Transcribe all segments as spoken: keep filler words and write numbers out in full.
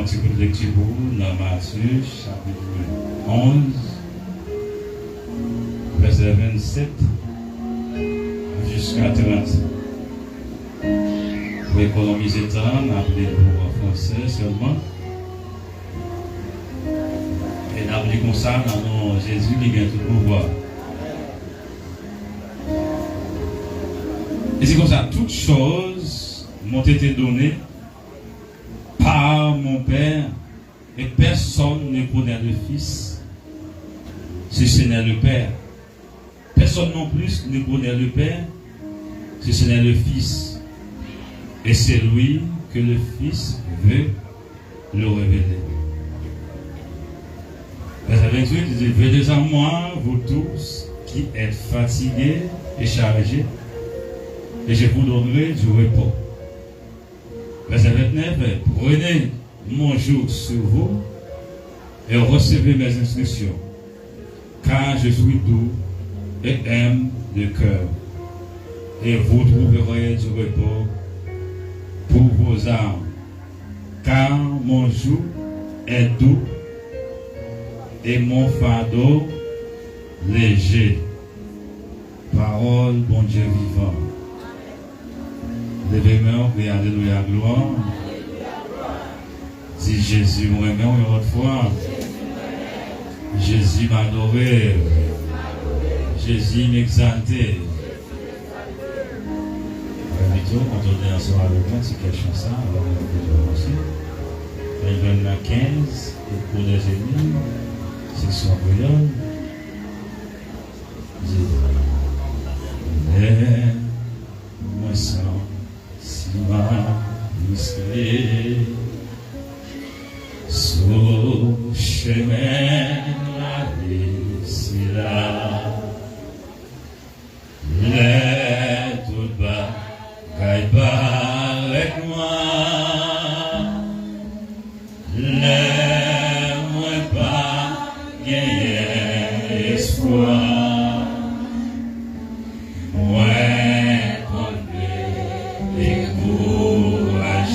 Yon ti kout lekti pou ou nan Matye, chapit onz, vèsè vennsèt jiska trant. Pou ekonomize tan, n ap li l pou w an fransè sèlman. E n ap li konsa nan non Jezi, li gen tout pouvwa. Li di konsa, toutes choses m'ont été données par mon Père, et personne ne connaît le Fils, si ce n'est le Père. Personne non plus ne connaît le Père, si ce n'est le Fils, et celui que le Fils veut le révéler. Verset vingt-huit, il dit, venez à moi, vous tous qui êtes fatigués et chargés, et je vous donnerai du repos. Verset vingt-neuf, prenez mon joug sur vous et recevez mes instructions, car je suis doux et humble de cœur, et vous trouverez du repos pour vos âmes, car mon joug est doux et mon fardeau léger. Pawòl Bondye vivan. Leve men w, kriye alelouya, glwa. Di, Jezi, m renmen w yon lòt fwa. Jezi, m adore w. Jezi, m egzalte w. Envite w kondone ansanm avèk mwen ti kè chan sa, avan mwen kite w kòmanse. Mwen jwenn nan kenz, Cours des Aînés, seksyon kreyòl. Di, lè mwen santi m ap riske sou chemen lavi sila, lè tout bagay parèt nwa, lè mwen pa genyen espwa, mwen konn dekouraje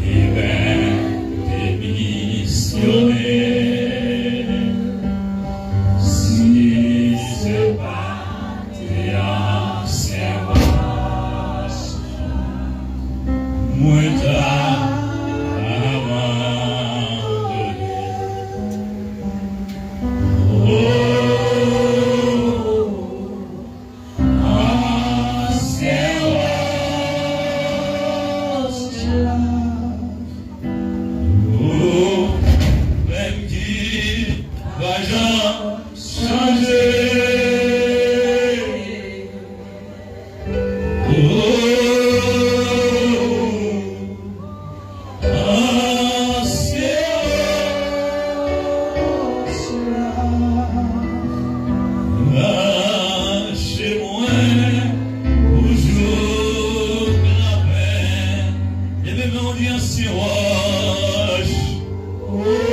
e menm demisyone. Si se pa te ansyen wòch, mwen ta abandone. Oh, ansyen wòch la. Oh, menm ki pa janm chanje. Oh, ansyen wòch la. Rache mwen pou jouk lapen. Leve men w, di, ansyen wòch. Oh,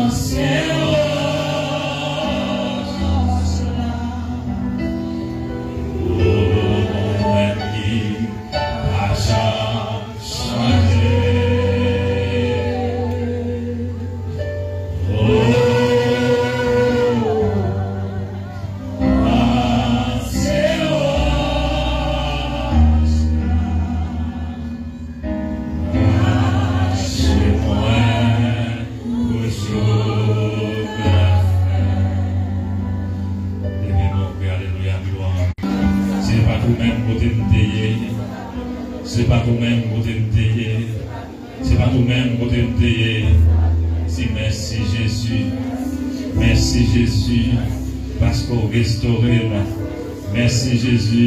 ansyen wòch la. Oh, menm ki pa janm chanje. Oh, ansyen wòch la. Rache mwen pou jouk lafen. Leve men w, kriye alelouya, glwa. Se pa t ou menm kote m te ye. Se pa t ou menm kote m te ye. Se pa t ou menm kote m te ye. Di, mèsi, Jezi. Mèsi, Jezi, paske w restore m. Mèsi, Jezi,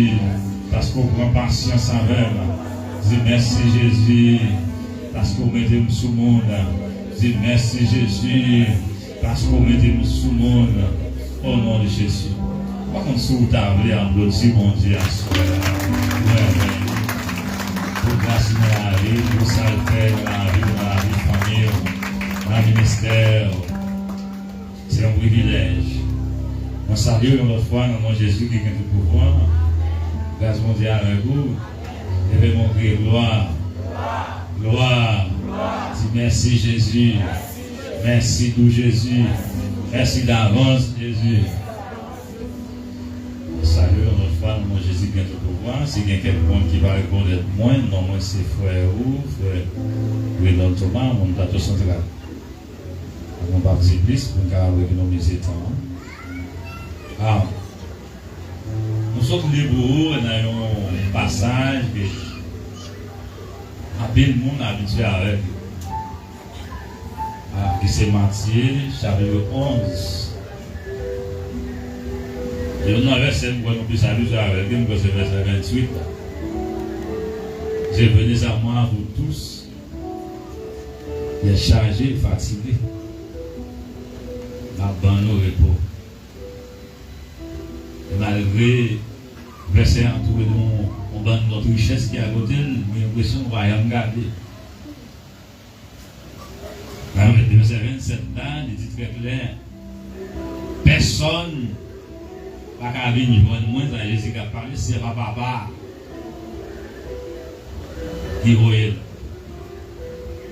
paske w pran pasyans avè m. Di, mèsi, Jezi, paske w mete m sou moun. Di, mèsi, Jezi, paske w mete m sou moun. O non de Jezi. M pa konn si w ta vle aplodi Bondye aswè a. Mwen renmen l pou gras nan lavi, pou sa l fè nan lavi, nan lavi fanmi w, nan ministè w. Se yon privilèj. Mwen salye w yon lòt fwa nan non Jezi ki gen tout pouvwa. Gras Bondye avèk ou. Leve men w, kriye glwa. Glwa. Di mèsi, Jezi. Mèsi dou, Jezi. Mèsi davans, Jezi. Mwen salye w yon lòt fwa nan non Jezi ki gen tout pouvwa. Si gen kèk moun ki pa rekonèt mwen, non mwen se frè ou, frè Renold Thomas, moun Plato Santral. Mwen p ap di plis pou n kapab ekonomize tan an. Ah, nou sot li pou ou nan yon pasaj ke anpil moun abitye avèk li. Ah, ki se Matye, chapit onz. Youn nan vèsè m kwè nou plis abitye avèk li, m kwè se vèsè venntuit la. Se, venez à moi, vous tous qui êtes chargés et fatigués, m ap ban nou repo. E malgre vèsè a antoure de yon, yon bann lòt richès ki akote l, m gen enpresyon nou pa janm gade. Nan vèsè vennsèt la, li di trè klè, pèsonn pa ka vin jwenn mwen, sa Jezi k ap pale, si se pa Papa a ki voye l.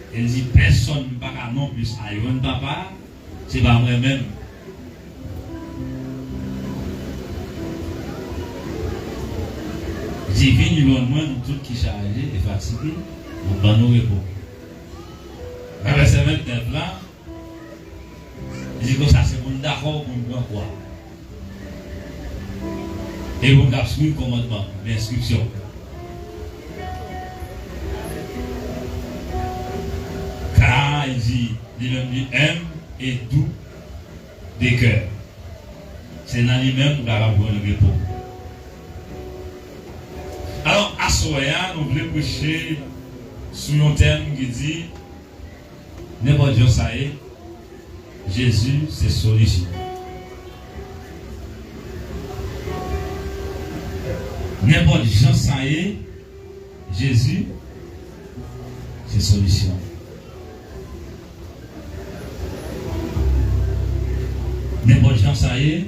E l di, pèsonn pa ka non plis al jwenn Papa a, se pa mwen menm. Li di, vin jwenn mwen, nou tout ki chaje e fatige, m ap ban nou repo. Nan vèsè vennèf la, li di konsa, se pou n dakò pou n pran kwa. E pou n ap swiv kòmandman, enstriksyon. Ka, li di, li menm li enb e dou de kè. Se nan li menm ou kapab jwenn repo. Alò, aswè a, nou vle preche sou yon tèm ki di, nenpòt jan sa ye, Jezi se solisyon. Nenpòt jan sa ye, Jezi se solisyon. Nenpòt jan sa ye,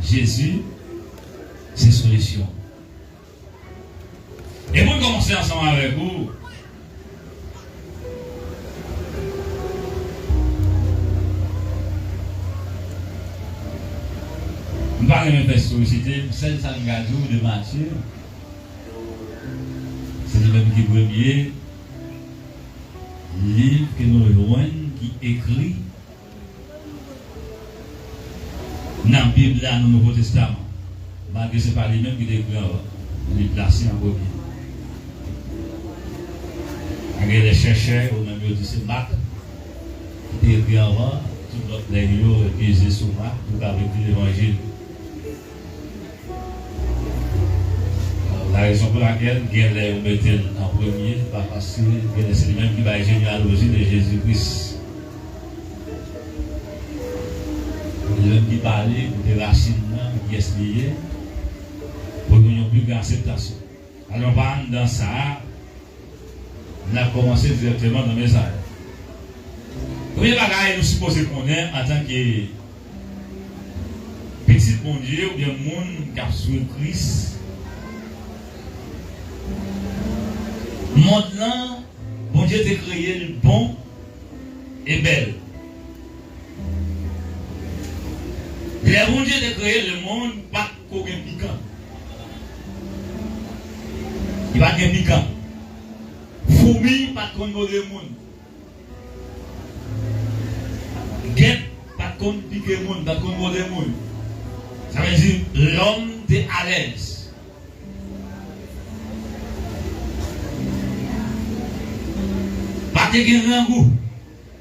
Jezi se solisyon. E pou n kòmanse ansanm avèk ou, m pa renmen fè istorikite, sèl sa m ka di w de Matye, se li menm ki premye liv ke nou jwenn ki ekri nan Bib la, nan Nouvo Testaman, malgre se pa li menm ki te ekri anvan, li plase an premye. Malgre lè chèchè yo menm yo di se Mak ki te ekri anvan, tout lòt nèg yo mize sou Mak pou kapab ekri Levanjil. La rezon pou lakèl gen lè yo mete l an premye, pa paske gen lè se li menm ki bay jeneyaloji de Jezi Kris. Li menm ki pale kote rasin nan, kiyès li ye, pou jwenn yon pi gran akseptasyon. Alò, pa anndan sa a, n ap kòmanse dirèkteman nan mesaj la. Premye bagay nou sipoze konnen antanke pitit Bondye oubyen moun k ap swiv Kris, mond lan, Bondye te kreye l bon e bèl. Lè Bondye te kreye lemonn, pa t ko gen pikan. Li pa t gen pikan. Foumi pa t konn mòde moun. Gèp pa t konn pike moun, pa t konn mòde moun. Sa vle di, lòm te alèz. Pa te gen grangou.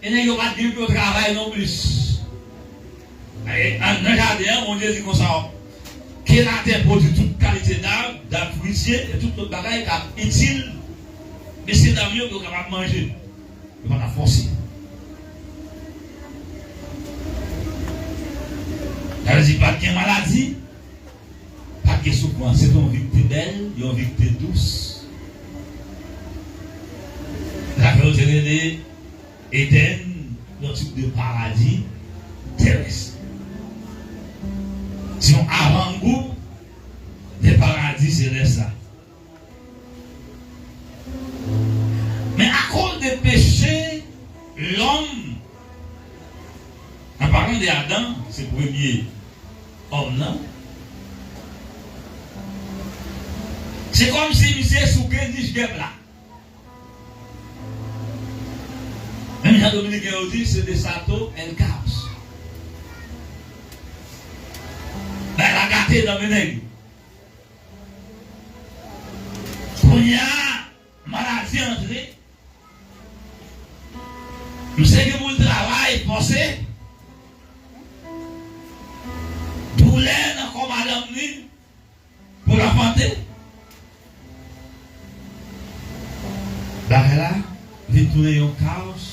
E nèg yo pa t gen pou yo travay nonplis. E, an, nan jaden an, Bondye di konsa, ke latè pwodui tout kalite dab, dab fwitye, e tout lòt bagay k ap itil mesyedam yo, pou yo kapab manje. Yo pa t ap fòse. Sa vle di, pa t gen maladi, pa t gen soufrans. Se te yon vi ki te bèl, yon vi ki te dous. Sa fè yo te rele Edenn, yon tip de paradi terès. Se yon avangou de paradi. Di se rès la. Men akoz de peche lòm, an palan de Adan, se premye òm nan, se kòmsi misye souke nich gèp la. Menm jan dominiken yo di, se desato el caos. Bagay la gate nan men nèg. Kounye a, maladi antre. Misye gen pou l travay fòse. Doulè nan kò madanm li pou l anfante. Bagay la vin tounen yon kaos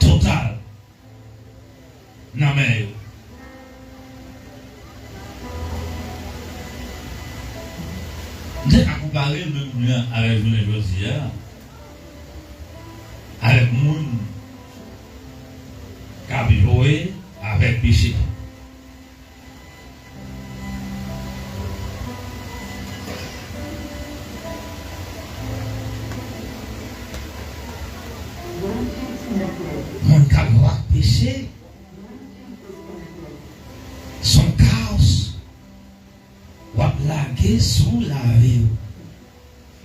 total nan men yo. M te ka konpare l menm jan avèk jounen jodi a, avèk moun k ap jwe avèk peche. Moun k ap jwe ak peche, se yon kaos w ap lage sou lavi w.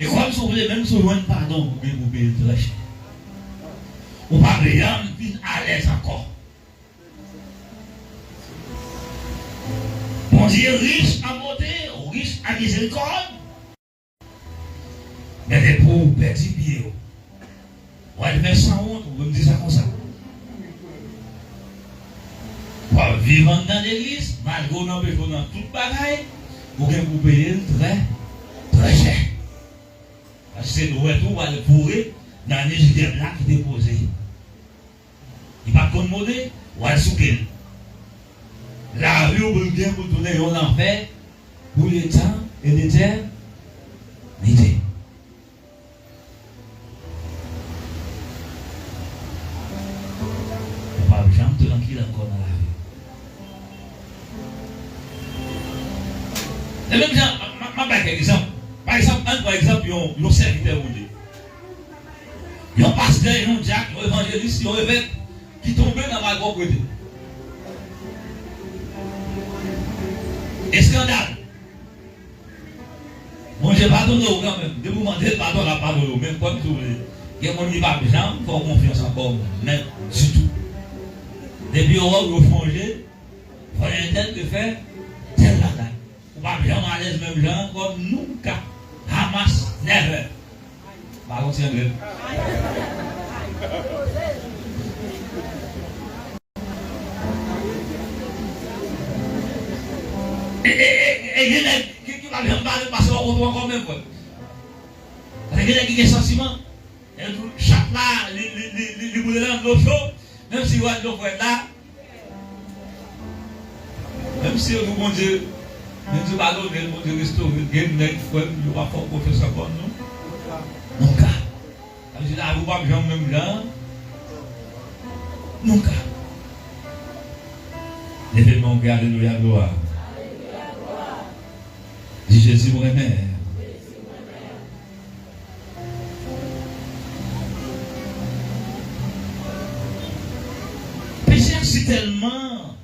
E kòmsi w vle, menm si w jwenn padon, ou gen pou peye l trè chè. Ou p ap janm vin alèz ankò. Bondye rich an bonte, rich an mizerikòd. Men depi w pèdi pye w, w al fè sanwont, ou menm di sa konsa. W ap viv anndan legliz, malgre w nan peche w nan tout bagay, ou gen pou peye l trè, trè chè. Paske se dwèt ou w al foure nan nich dyab la ki te poze. Li pa t konn mode, w al souke l. Lavi w pou l gen pou l tounen yon lanfè pou letan e letènite. Ou p ap janm trankil ankò nan lavi. E menm jan, m, m, m ap bay kèk egzanp. Pa egzanp, ann pran egzanp yon, yon sèvitè Bondye. Yon pastè, yon dyak, yon evanjelis, yon evèk ki tonbe nan mal pwoprete. Eskandal. Bondye padone w kanmenm. Depi w mande l padon, l ap padone w. Men kwè m, si w vle, gen moun ki p ap janm fè w konfyans ankò, menm ditou. Depi yo wè w, yo chonje, frè entèl te fè tèl bagay. Ou p ap janm alèz menm jan ankò, nunca, jamás, never. Pa konn si anglè. E, e, e, e gen nèg ki, ki pa janm pale, pase w kontre ankò menm, frè. Paske gen nèg ki gen santiman. E tou, chat la, li, li, li, li, li boule nan dlo cho, menm si w wè dlo frèt la, menm si yo di w Bondye, Bondye padone l, Bondye restore l, gen nèg, frè m, yo pa fè w konfyans ankò, non. Nunca. Sa vle di lavi w p ap janm menm jan. Nunca. Leve men w, alelouya, glwa. Di, Jezi, m renmen. Peche a si tèlman,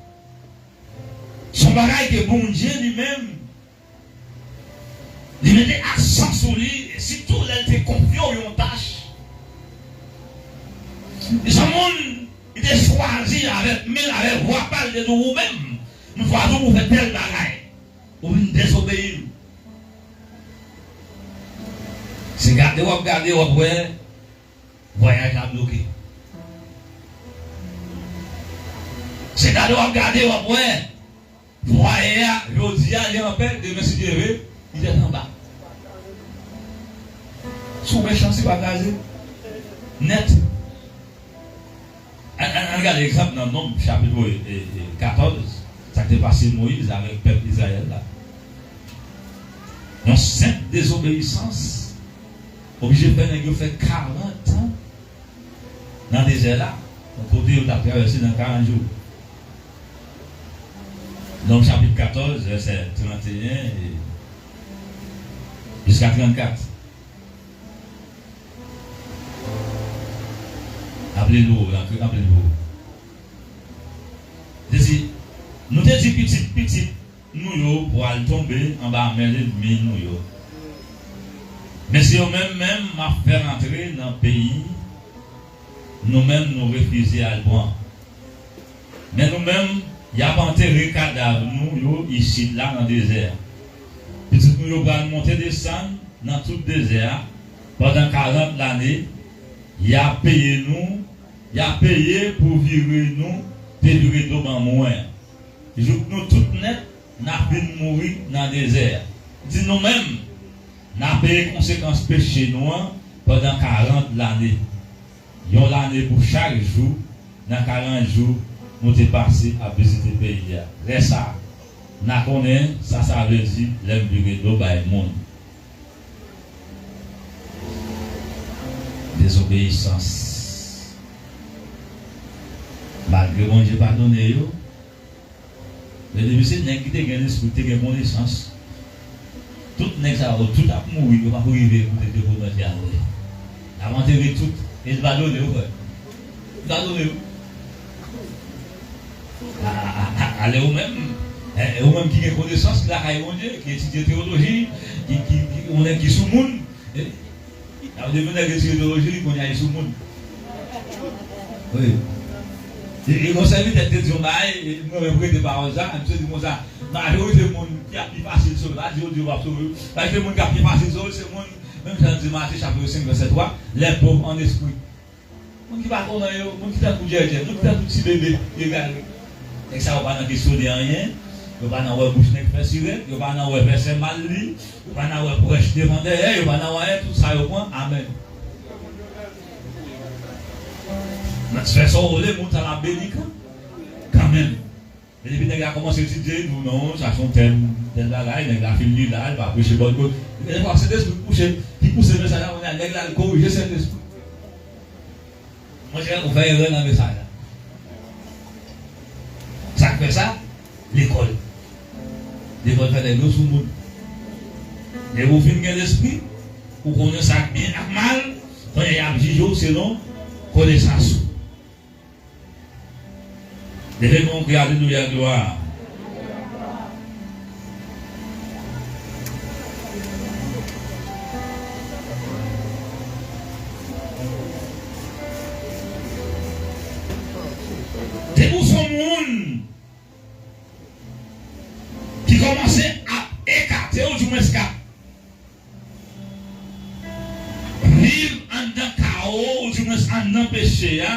se yon bagay ke Bondye li menm, li mete aksan sou li, e sitou lè l te konfye w yon tach. Li se yon moun, li te chwazi avèk men l, avèk vwa pa l, li te di w, ou menm, m chwazi w pou w fè tèl bagay. Ou vin dezobeyi m. Se gade w ap gade, w ap wè vwayaj la bloke. Se gade w ap gade, w ap wè vwayè a, jodi a, li anpè, demen, si Dye vle, li tèt anba. Si w mechan, si pa kraze nèt. Ann, ann, ann gade egzanp nan Nonb, chapit, e, e, katòz, sa k te pase Moyiz avèk pèp Izrayèl la. Yon senp dezobeyisans oblije fè nèg yo fè karant tan nan dezè la, yon kote yo t ap travèse nan karant jou. Nonb chapit katòz, vèsè tranteyen e Jiska trannkat. Anpil lou, anpil lou. Se si nou te di pitit pitit nou yo pral tonbe anba men lènmi nou yo. Men se yo menm menm m ap fè rantre nan peyi, nou menm nou refize al pran. Men nou menm, y ap antere kadav nou yo isit la nan dezè a. Pitit nou yo pral monte desann nan tout dezè a pandan karant lane, y ap peye nou, y ap peye pou vire nou te vire do ban mwen an. Jouk nou tout nèt, n ap vin mouri nan dezè a. Di nou menm, n a peye konsekans peche nou an pandan karant lane. Yon lane pou chak jou nan karant jou nou te pase ap vizite peyi a. Lè sa a, n a konnen sa sa vle di lè m vire do bay moun. Dezobeyisans. Malgre Bondye padone yo, men depi se nèg ki te gen lespri, ki te gen konesans, tout nèg sa yo, tout ap mouri, yo p ap rive kote ke Bondye a vle. N ap antere tout, e l padone yo, frè. Li padone yo. A, a, a, ale ou menm, e, e ou menm ki gen konesans, ki lakay Bondye, ki etidye teyoloji, ki, ki, ki, ou nèg ki sou moun, e, sa vle di, yon nèg etidye teyoloji, li konnen al sou moun. Wi. E, e yon sèvitè te di yon bagay, e, mwen menm rete pawòl sa, misye di konsa, majorite moun ki ap pi fasil sove, pa di yo di yo p ap sove, majorite moun k ap pi fasil sove, se moun, menm jan l di Matye chapit senk vèsè twa, les pauvres en esprit. Moun ki pa konnen yo, moun ki tankou djèdjè, moun ki tankou ti bebe, egare. Nèg sa yo pa nan kesyone anyen, yo pa nan wè bouch nèg fè sirèt, yo pa nan wè vèsè mal li, yo pa nan wè prèch devan dèyè, yo pa nan wè anyen, tout sa yo pran, amèn. Nan fè sa w vle, moun sa la beni kan, kanmenm. Men depi nèg la kòmanse etidye, li di w non, sa se yon tèm, tèl bagay, nèg la fin li la, li pa preche bòn kote. Gen lè fwa Sentespri ki pouse, ki pouse mesaj la, kounye a nèg la al korije Sentespri. Monchè, ou fè erè nan mesaj la. Sa k fè sa? Lekòl. Lekòl fè nèg yo sou moun. Lè ou fin gen lespri, ou konnen sa k byen ak mal, kounye a y ap jije w selon konesans ou. Leve men w, kri alelouya, glwa. Depi w se yon moun ki kòmanse ap ekate w, dimwens k ap viv anndan kawo, ou dimwens anndan peche a,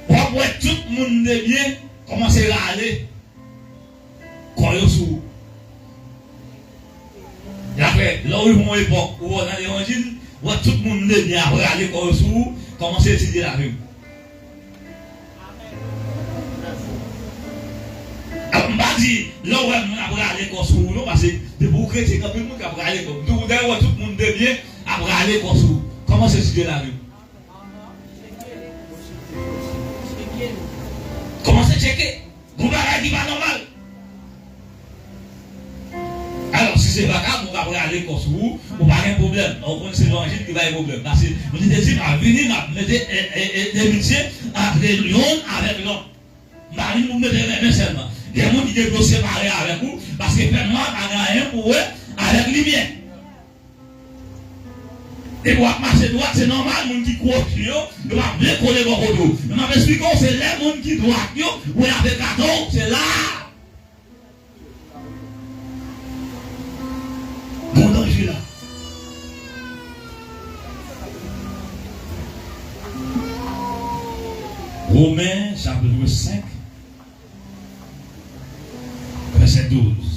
w ap wè tout moun de byen kòmanse rale kò yo sou ou. Dapre, lè w rive yon epòk ou wè nan levanjil, w wè tout moun de byen ap rale kò yo sou ou, kòmanse etidye lavi w. Alò, m pa di, lè w wè moun ap rale kò sou ou non, paske depi w kretyen, gen anpil moun k ap rale kò. M di w, dayè, w wè tout moun de byen ap rale kò sou ou. Kòmanse etidye lavi w. Kòmanse tcheke. Gon bagay ki pa nòmal. Alò, si se vakabon k ap rale kò sou ou, ou pa gen pwoblèm. Ou konn se levanjil ki bay pwoblèm. Paske, Bondye te di, m ap vini, m ap mete, e, e, e, inimitye ant lyon avèk lòm. M pa vin pou m mete renmen sèlman. Gen moun ki gen dlo separe avèk ou, paske fènwa pa gen anyen pou wè avèk limyè. Depi w ap mache dwat, se nòmal, moun ki kwochi yo, yo p ap vle kole bò kote w. Men m ap esplike w, se lè moun ki dwat yo wè avèk kato w, se la a gon danje la. Women, chapit senk, vèsè douz.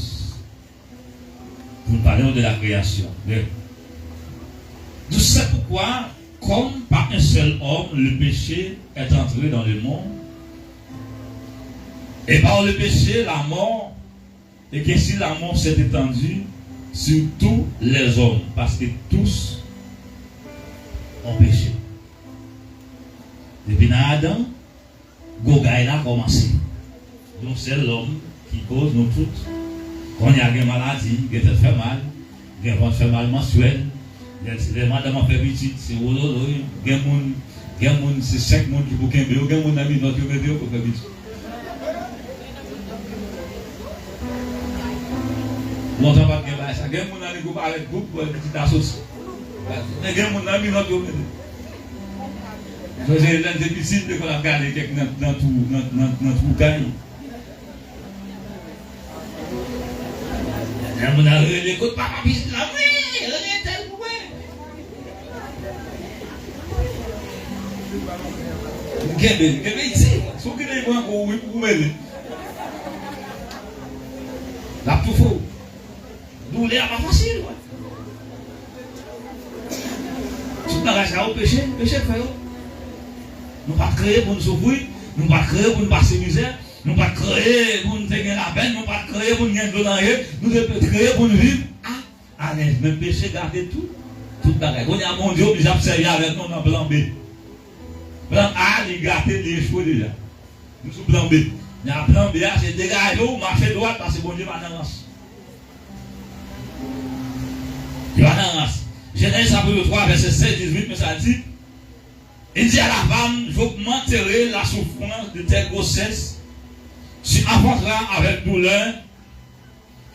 Pou n pale de la création. De, de, c'est pourquoi, comme par un seul homme, le péché est entré dans le monde, et par le péché, la mort, et qu'ainsi la mort s'est étendue sur tous les hommes, parce que tous ont péché. Depi nan Adan, gogay la kòmanse. Yon sèl lòm ki koz nou tout. Kounye a gen maladi, gen tèt fè mal, Gen vant fè mal mansyèl. Lè, lè madanm an fè pitit, se wololoy. Gen moun, gen moun, se senk moun ki pou kenbe yo. Gen moun nan minòt yo mete yo pou fè pitit. Lontan pa t gen bagay sa. Gen moun nan li gwo parèt gwo pou pitit la soti. Men gen moun nan minòt yo mete. Sonje lè n te pitit, te konn ap gade kèk nan, nan twou, nan, nan, nan twou kay. Lè moun nan rele kot papa pitit la, wi, rele tèl pou mwen. Kenbe, kenbe iti. Si w kite l pran kou, wi, pou mele. L ap toufe w. Doulè a pa fasil, wè. Tout bagay sa yo peche, peche k fè yo. Nou pa t kreye pou n soufri, nou pa t kreye pou n pase mizè, nou pa t kreye pou n te gen lapèn, nou pa t kreye pou n gen dlo nan je, nou te kreye pou n viv a, alèz. Men peche gate tout, tout bagay. Kounye a Bondye oblije ap sèvi avèk nou nan plan B. Plan A, li gate, li echwe deja. Nou sou plan B. Nan plan B a, se degaje w, mache dwat, paske Bondye pa nan rans. Li pa nan rans. Genèse chapitre trois, verset seize, dix-huit, men sa l di, il dit à la femme, j'augmenterai la souffrance de tes grossesses, tu enfanteras avec douleur,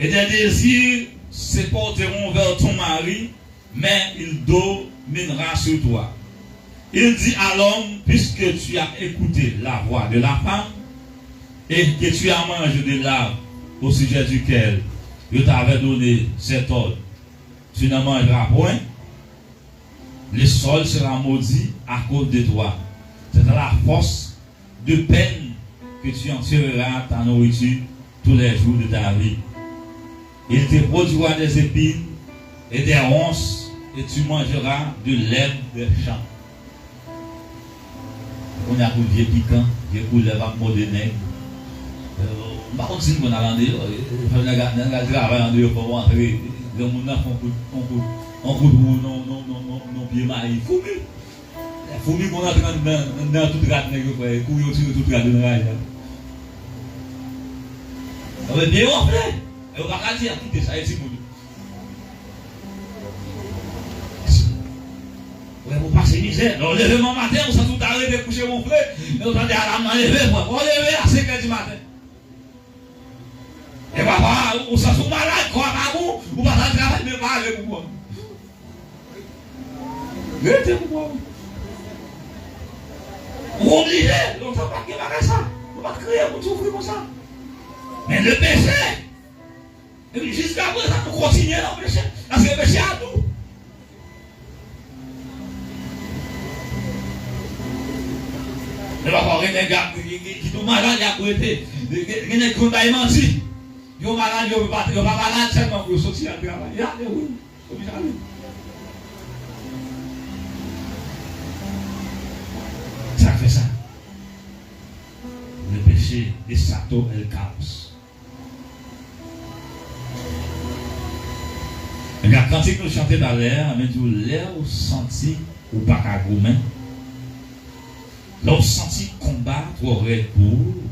et tes désirs se porteront vers ton mari, mais il dominera sur toi. Il dit à l'homme, puisque tu as écouté la voix de la femme, et que tu as mangé de l'arbre au sujet duquel je t'avais donné cet ordre, tu n'en mangeras point, le sol sera maudit à cause de toi. C'est à la force de peine que tu en tireras ta nourriture tous les jours de ta vie. Il te produira des épines et des ronces, et tu mangeras de l'herbe des champs. Kounye a pou vye pikan, vye koulèv ap mòde nèg. Euh, m pa konn si n konn al andeyò. Fò nèg al, nèg al travay andeyò, fò w antre. Granmoun nan fè yon kout, yon kout, yon kout wou nan, nan, nan, nan, nan pye mayi. Foumi! Foumi konn antre anndan, anndan tout rad nèg yo fè, kouri yo tire tout rad yo nan raje a. Sa vle byen wonfle. Yo pa ka di y ap kite sa, e timoun yo. Wè, pou pase mizè. Lè w leve manmaten, ou santi w ta rete kouche wonfle, men ou tande alam nan leve, frè. Fò w leve a senk è di maten. E papa, ou santi w malad, kò a pa bon, ou pa t al travay, men pa ale pou kò. Rete pou kò. Ou oblije, lontan pa t gen bagay sa. Nou pa t kreye pou n soufri konsa. Men le peche, epi jiska prezan nou kontinye nan peche, paske peche a dou. Men pafwa gen nèg k ap, ki, ki, ki tou malad, y ap rete. Gen, gen nèg ki konn bay manti. Yo malad, yo pa, yo pa malad sèlman pou yo soti al travay. Y ale, wi. Oblije ale. Sa k fè sa? Le péché desato el caos. Nan kantik nou chante talè a, men di w lè w santi ou pa ka goumen, lè w santi konba twò rèd pou ou,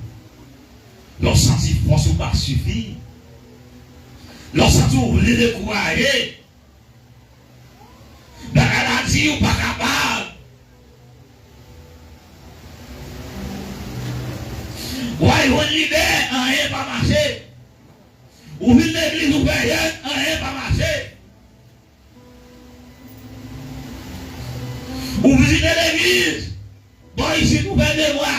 lè w santi fòs ou pa sifi, lè w santi w vle dekouraje, bagay la di ou pa kapab. W al jwenn lidè, anyen pa mache. Ou vin legliz, ou fè jèn, anyen pa mache. Ou vizite legliz, bò isit, ou fè devwa,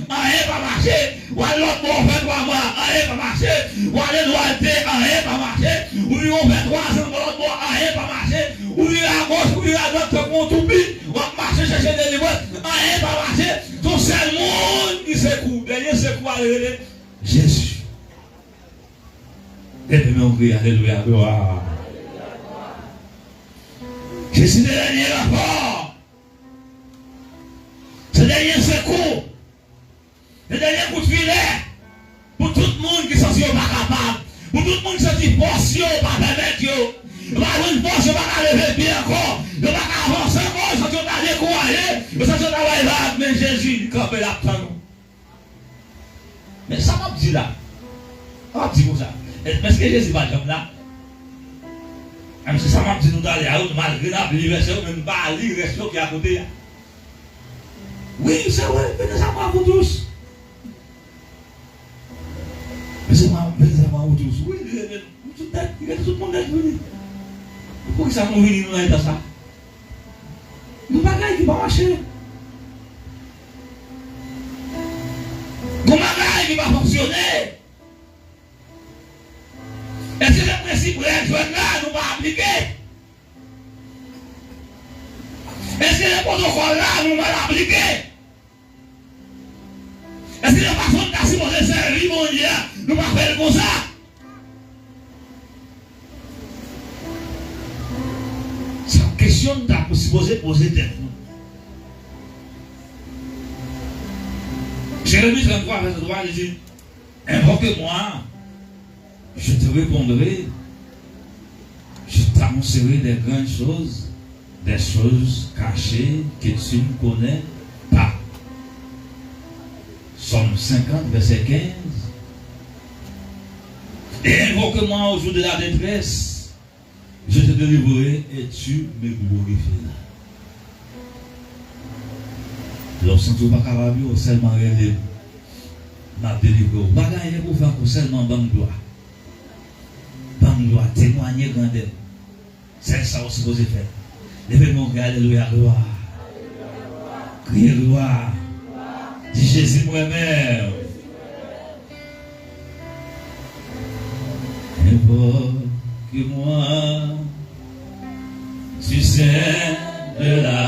anyen pa mache. W al lòt bò, ou fè twa mwa, anyen pa mache. W al Edwalde, anyen pa mache. Ou vin, ou fè twazan bò lòt bò, anyen pa mache. Ou vire agoch, ou vire adwat, tankou yon toupi, w ap mache chèche delivrans, anyen pa mache. Se yon sèl moun ki sekou, dènye sekou a rele Jezi. Leve men w, kriye, alelouya, glwa. Jezi se dènye ranfò. Se dènye sekou. Se dènye kout filè. Pou tout moun ki santi yo pa kapab. Pou tout moun ki santi fòs yo pa pèmèt yo. Yo pa jwenn fòs, yo pa ka leve pye ankò. Yo pa ka avanse ankò, yo santi yo ta dekouraje. Yo santi yo ta bay vag, men Jezi, li kanpe, l ap tann ou. Men sa m ap di la, m ap di konsa, èske Jezi pa janm la? Menm se sa m ap di nou talè a, wi, malgre n ap li vèsè yo, men n pa li rès yo ki akote a. Wi, se vre, vini sa mwa pou tous. Vini sa mwa pou tous. Wi, li rete sou tèt, li rete sou tèt vini. Poukisa nou vini nou nan eta sa? Yon bagay ki pa mache. Yon bagay ki pa fonksyone. Èske se prensip règ jwèt la nou pa aplike? Èske se pwotokòl la nou mal aplike? Èske se fason n ta sipoze sèvi Bondye a, nou pa fè l konsa? Se yon kesyon n ta sipoze poze tèt nou. Jeremi trannntwa, vèsè twa, li di, Invoque-moi, je te répondrai, je t'annoncerai des grandes choses, des choses cachées que tu ne connais pas. Sòm senkant, vèsè kenz. Et invoque-moi au jour de la détresse, je te délivrerai et tu me glorifieras. Lè w santi w pa kapab yo, sèlman rele m. M ap delivre w. Ou pa gen anyen pou w fè ankò, sèlman ban m glwa. Ban m glwa, temwanye grandè m. Sèl sa w sipoze fè. Leve men w, kriye alelouya, glwa. Kriye glwa. Di, Jezi, m renmen w. Invoque-moi, tu sais de la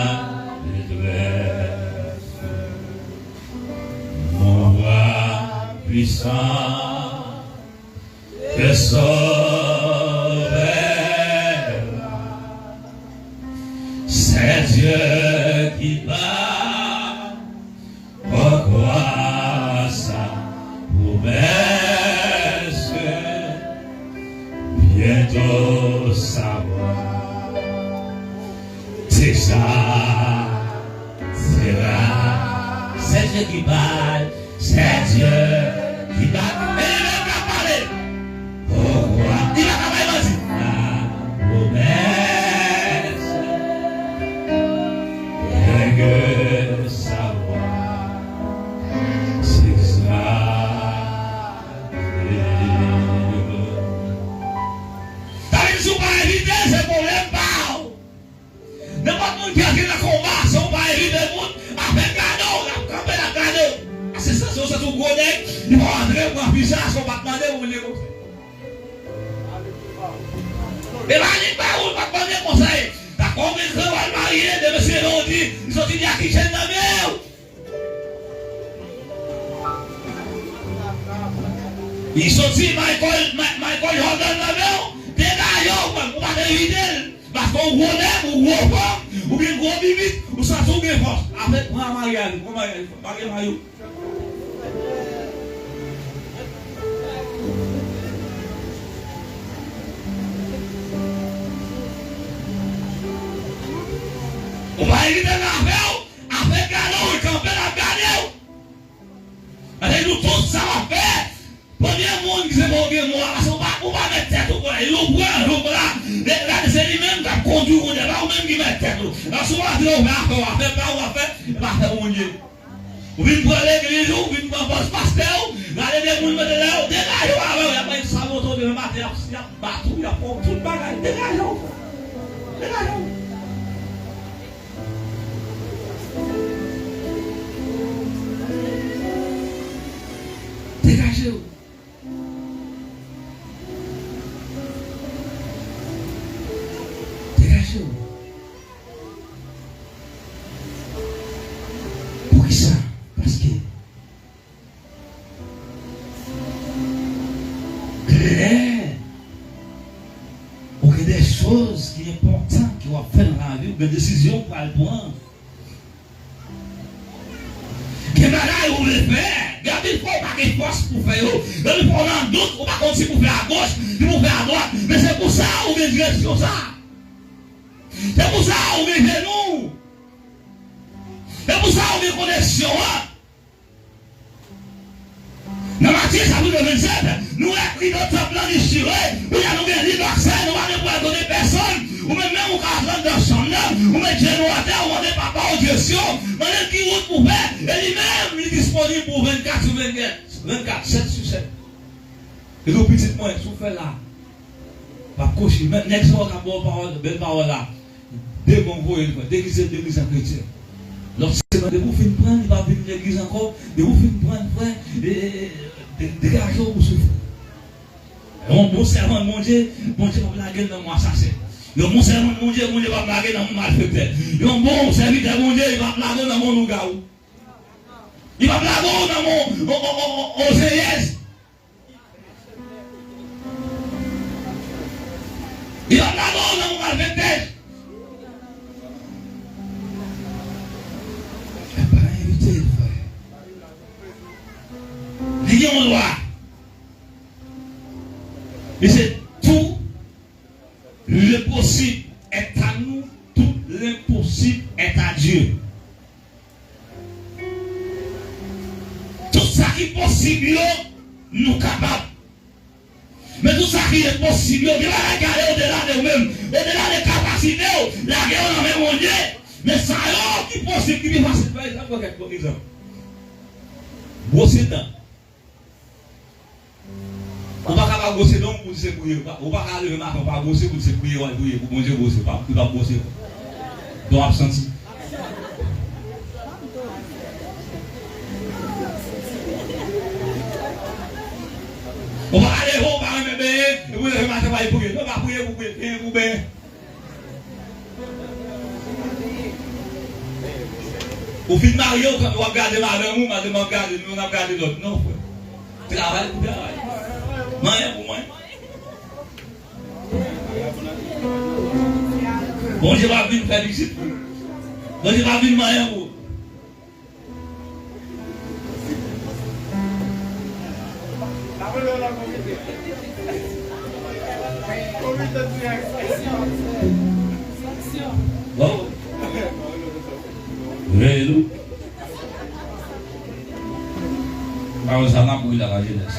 détresse, mon roi puissant, que sauveur, c'est Dieu qui bat. Pourquoi sa promesse bientôt savoir déjà sera? C'est Dieu qui parle, c'est Dieu qui parle. E li menm k ap pale. Pourquoi? Li pa ka bay manti. La promesse, rien que savoir, c'est ça. Sa vle di, si w pa envite l, se pwoblèm pa w. Nenpòt moun ki antre nan konba, si w pa envite moun, afè gade w, l ap kanpe, l ap gade w. Asistans, si w santi w gwo nèg, li pa antre pran fiza, si w pa t mande, ou vin konsa. E pa li pa ou, l pa t mande konsèy. Dakò, ou vin grann, w al marye, de mesye yo di, li soti di a kichèn nan men w. Li soti Michael, Ma- Michael Jordan nan men w, degaje w, ou pa t envite l. Paske ou gwo nèg, ou gwo fanm, ou gen gwo bibit, ou santi w gen fòs. Afè, pran marye a li, pran marye a li, marye mayo. Ou pa envite l nan afè w, afè gade w, li kanpe l ap gade w. Gade nou tout sa w ap fè. Premye moun ki se pa w gen mò a, paske ou pa, ou pa mèt tèt ou, konnen, yo pran, yo pran. Gade, se li menm k ap kondui kounye a, pa ou menm ki mèt tèt ou. Paske w ap di w fè afè w, afè pa ou w ap fè, e pa afè Bondye. Ou vin pran legliz ou, ou vin pran pòs pastè ou, gade de moun mete la yo, degaje w avè w, y ap bay sabote w demen maten, y ap, y ap bat ou, y ap fè w tout bagay, degaje w. Degaje w. Degaje w. Degaje w. Poukisa? Paske lè ou gen de choz ki enpòtan ke w ap fè nan lavi w, gen desizyon w pral pran. Gen bagay ou vle fè, gen anpil fwa ou pa gen fòs pou fè yo. Gen anpil fwa ou nan dout, ou pa konn si pou fè agoch, si pou fè adwat. Men se pou sa ou gen direksyon sa. Se pou sa ou gen jenou. Se pou sa ou gen koneksyon an. Nan Matye chapit vennsèt, nou wè rido tanp lan dechire, kounye a nou gen lib aksè, nou pa gen pou al kote pèsonn. Ou met jenou atè, ou mande Papa w direksyon, mande l ki wout pou fè, e li menm, li disponib pou vennkat sou vennkat, vennkat, sèt sou sèt. Li di w, pitit mwen, si w fè la, p ap kouche. Men nèg sa yo k ap ba w pawòl, bèl pawòl la, demon voye l, frè. Degize l, degize l an kretyen. Lòt semèn, depi w fin pran l, li p ap vin legliz ankò. Depi w fin pran l, frè, e, e, e, de-, degaje w pou soufri. Yon bon sèvant Bondye, Bondye p ap lage l nan men asasen. Yon bon sèvant Bondye, Bondye p ap lage l nan men malfektè. Yon bon sèvitè Bondye, li p ap lage w nan men lougawou. Li p ap lage w nan men o, o, o, o, o zenyèz. Li p ap lage w nan men malfektè. Pa envite l, frè. Li gen yon lwa. Li se tout le possible est à nous, tout l'impossible est à Dieu. Tout sa ki posib yo, nou kapab. Men tout sa ki enposib yo, gen bagay ki ale odela de ou menm, odela de kapasite w, lage yo nan men Bondye. Men sa yo ki posib, ki pi fasil. Pa egzanp, pran kèk bon egzanp. Bwose dan. Ou pa ka pa bwose dan w pou di se priye. Ou pa, ou pa ka leve maten, ou pa bwose pou di se priye w al priye, pou Bondye bwose. Pa, li p ap bwose. Dan w ap santi. Ou pa ka leve, ou pa renmen benyen, epi w leve maten, w al priye. Non, pa priye pou benyen, pou benyen. Ou fin marye, ou, w ap gade madanm ou, madanm ap gade nou, n ap gade lòt. Non, frè. Travay pou travay. Manyen pou manyen. Bondye pa vin fè pitit pou ou. Bondye pa vin manyen pou ou. Bon. Veye nou. Pawòl sa n ap mouri la, lajenès.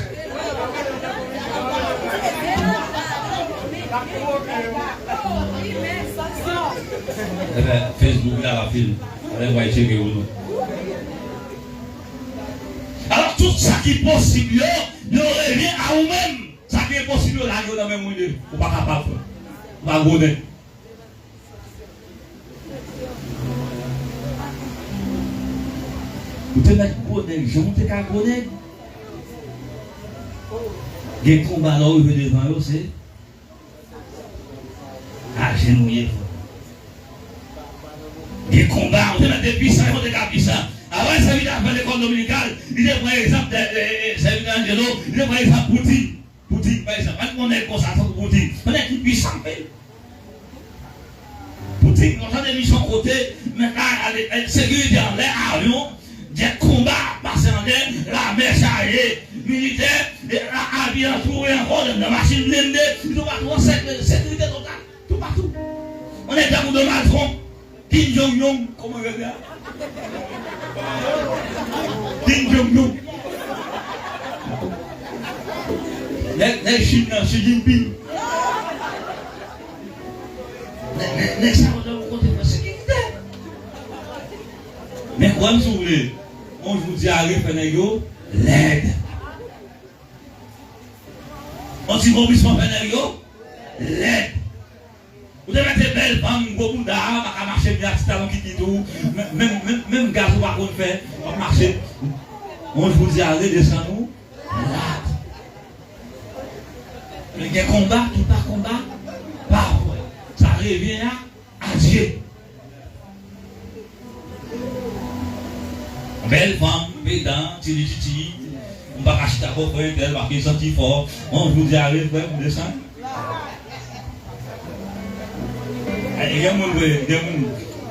Ebyen, Facebook la, la film. Alè, w a tcheke ou non. Alò, tout sa ki posib yo, yo revyen a ou menm. Sa ki enposib yo, lage yo nan men Bondye. Ou pa kapab, frè. Ou pa gwo nèg. Ou te mèt gwo nèg, jan w te ka gwo nèg. Gen konba lè w rive devan yo, se ajenouye, frè. Gen konba, ou te mèt te pwisan, ou te ka pwisan. Avan sèvitè a fè lekòl dominikal, li te pran egzanp de, de, de sèvitè Angelo, li te pran egzanp Putin. Putin, pa egzanp, ann pran nèg konsa, tankou Putin. Yon nèg ki pwisan anpil. Putin, nou tande misyon kote, men la, ale, e, sekirite anlè, avyon, djèt konba ap pase anlè, lame chaje, militè, e, a, avyon antoure ankò, nan machin blende, toupatou, an sèk, sekirite total, toupatou. Yon nèg tankou Donald Trump, Kim Jong Un, kòman yo rele a? Kim Jong Un. Nèg, nèg Chin nan, Xi Jinping. Nèg, nèg, nèg sa yo nan yon kote fè sekirite. Men kwè m si w vle, yon jou dyare fè nèg yo lèd. Yon ti vomisman fè nèg yo lèd. Ou te mete bèl fanm, gwo bouda, pa ka mache byen ak ti talon kikit ou. Menm, menm, menm, menm gaz ou pa konn fè, w ap mache. Yon jou dyare desann ou, lat. Men gen konba ki pa konba pa vre. Sa revyen a, a Dye. Bèl fanm, pedan, ti li titi. M pa ka chita bò frè entèl, paske l santi fò. Yon jou dyare, frè, m desann. Ay, gen moun vre, gen moun,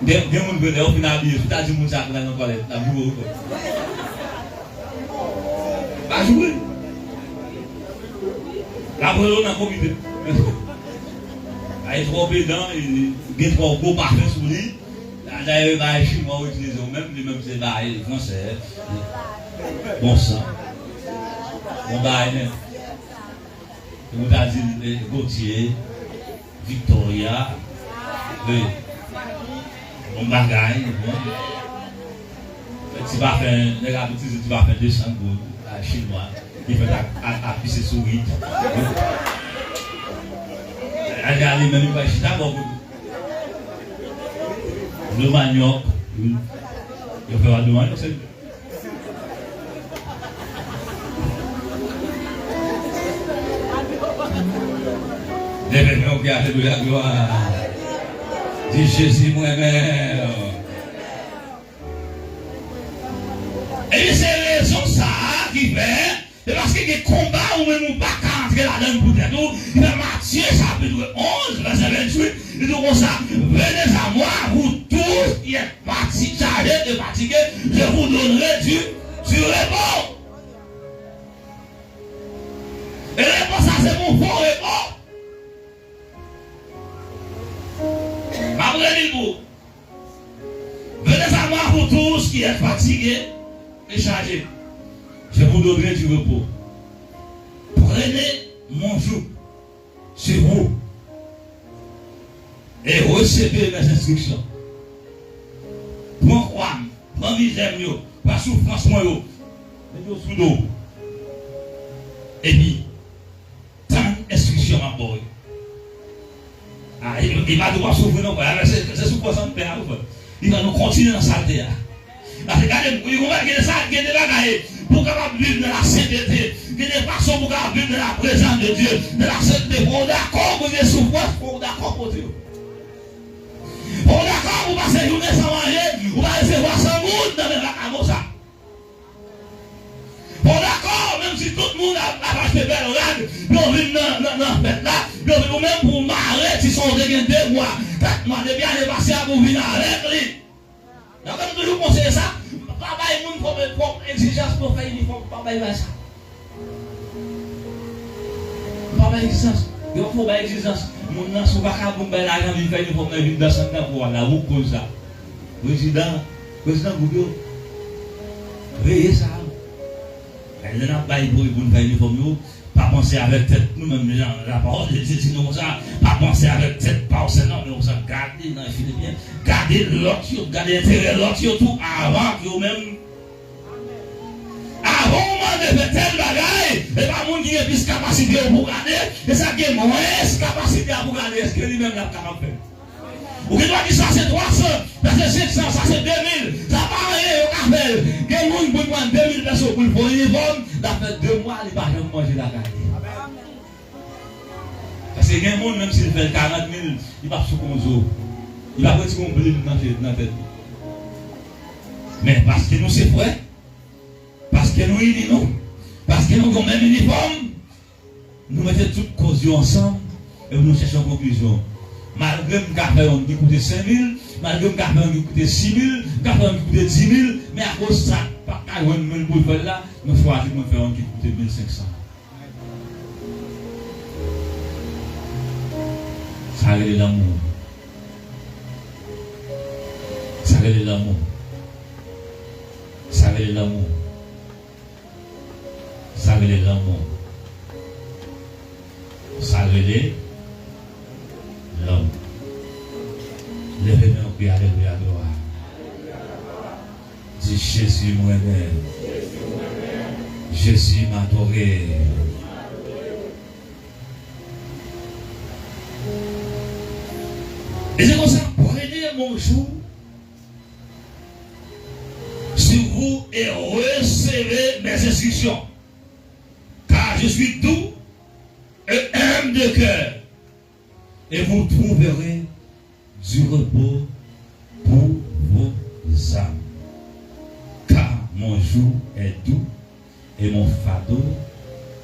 gen, gen moun vre, lè yo fin abiye, si w ta di moun sa pou l al nan twalèt, l ap joure w, frè. Pa joure. L ap rele w nan komite. Ay, twò pedan, e, gen twò gwo pafen sou li. Dayè, e bagay chinwa w itilize w menm, li menm se bagay fransè. Bon san. Bon bagay, men. E pou ta di l, e, Gaultier, Victoria, wi. Yon bagay, bon. Ti pafen, nèg ap itilize ti pafen de san goud, a, chinwa, ki fèt ak, ak, ak pise sourit. Al gade menm, li pa chita bò kote. Dlo manyòk, wi. Yo fè dlo manyòk, se Leve men w, alelouya, glwa. Di, Jezi, m renmen w. Ebyen, se rezon sa a ki fè, se paske gen konba ou menm ou pa ka antre ladan l pou tèt ou. Li fè Matye chapit onz, vèsè venntuit, li di konsa, Venez à moi, vous tous qui êtes fati-, chargés et fatigués, je vous donnerai du, du repos. E repo sa se pou fo repo. M ap reli l pou ou. Venez à moi, vous tous qui êtes fatigués et chargés, je vous donnerai du repos. Prenez mon joug sur vous et recevez mes instructions. Pran kwa m, pran mizè m yo, pran soufrans mwen yo. Met yo sou do w. Epi, tann enstriksyon m ap ba w yo. A, e, e pa di w ap soufri non, frè. A, se, se soufrans an pè a, wi, frè. Li fè nou kontinye nan salte a. Paske gade, wi, ou wè, gen de sa, gen de bagay, pou w kapab viv nan lasentete, gen de fason pou w kapab viv nan la prezans de Dye, nan lasentete, fò w dakò pou gen soufrans, fò w dakò pote yo. Fò w dakò pou w pase jounen san manje, ou pa resevwa san goud nan men vakabon sa. Bon, dakò, menm si tout moun ap, ap achte bèl rad, yo vin nan, nan, nan fèt la, yo vin ou menm pou w mare ti sa w te gen de mwa, kat mwa, depi ane pase a pou w vin avèk li. Dakò, m toujou konseye sa, pa bay moun twòp, twòp egzijans pou yo fè inifòm, pa bay, bay sa. Pa bay egzijans, yo pa fè w bay egzijans. Moun nan, si w pa ka bon bay lajan, vin fè inifòm nan, vin danse anndan pou w la, ou koz sa. Prezidan, prezidan gwoup yo, veye sa. Lè n ap bay pou, pou n fè inifòm yo, pa panse avèk tèt nou, menm jan lapawòl de Dye di nou konsa, pa panse avèk tèt pa w sèlman, men konsa, gade nan Filipyen, gade lòt yo, gade enterè lòt yo tou, avan ke ou menm. Avan w mande fè tèl bagay, e pa moun ki gen plis kapasite yo pou gade, e sa ki gen mwens kapasite a pou gade, èske li menm l ap kapab fè l? Ou gen dwa di sa se twa san, sa se senk san, sa se de mil, sa pa anyen, yo ka fè l. Gen moun pou l pran de mil pèso pou l fè yon inifòm, l ap fè de mwa, li pa janm manje lakay li. Paske gen moun, menm si l fè l karant mil, li p ap souke yon zo. Li p ap retire yon plim nan je-, nan tèt li. Men paske nou se frè, paske nou ini nou, paske nou gen menm inifòm, nou mete tout koz yo ansanm, epi nou chèche yon konklizyon. Malgre m ka fè yonn ki koute senk mil, malgre m ka fè yonn ki koute sis mil, m ka fè yonn ki koute dis mil, men akoz sa pa ka jwenn moun pou l fè l la, nou chwazi pou n fè yonn ki koute mil senk san. Sa rele lanmou. Sa rele lanmou. Sa rele lanmou. Sa rele lanmou. Sa rele lanmou. Leve men w, kri alelouya, glwa. Di, Jezi, m renmen. Jezi, m adore. E se konsa, prenez mon joug sur vous et recevez mes instructions. Car je suis doux et humble de cœur, et vous trouverez du repos pour vos âmes. Car mon joug est doux et mon fardeau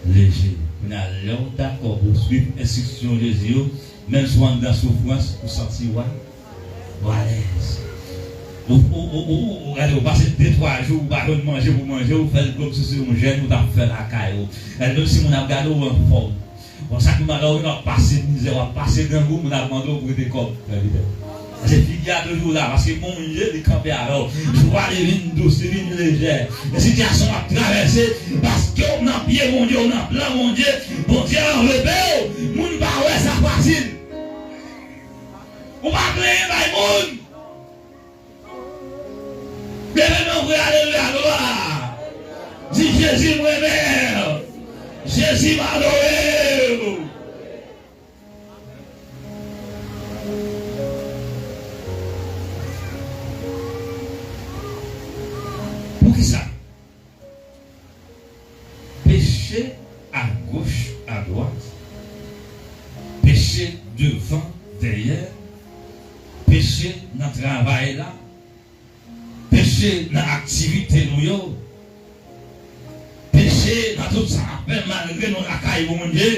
léger. Kounye a, lè w dakò pou w swiv enstriksyon Jezi yo, menm si w anndan soufrans, ou santi w a-, w alèz. Ou, ou, ou, ou, ou, gade, ou pase de, twa jou, ou pa jwenn manje pou manje, ou fè l kòmsi se yon jèn ou t ap fè lakay ou. Gade, menm si moun ap gade w anfòm. Bon, sa ki malè, w ap pase mizè, w ap pase grangou, moun ap mande w prete kòb. Fè li fè. Paske figi a toujou la, paske Bondye li kanpe avè w. Jwa li vin dous, li vin lejè. Nan sitiyasyon w ap travèse, paske w nan pye Bondye, w nan plan Bondye, Bondye anvelope w. Moun pa wè sa fasil. Ou pa plenyen bay moun. Jezi, m renmen w. Jezi, m adore w. Poukisa? Peche agoch, adwat, peche devan, dèyè, peche nan travay la, peche nan aktivite nou yo, peche nan tout sa n ap fè, malgre nou lakay Bondye,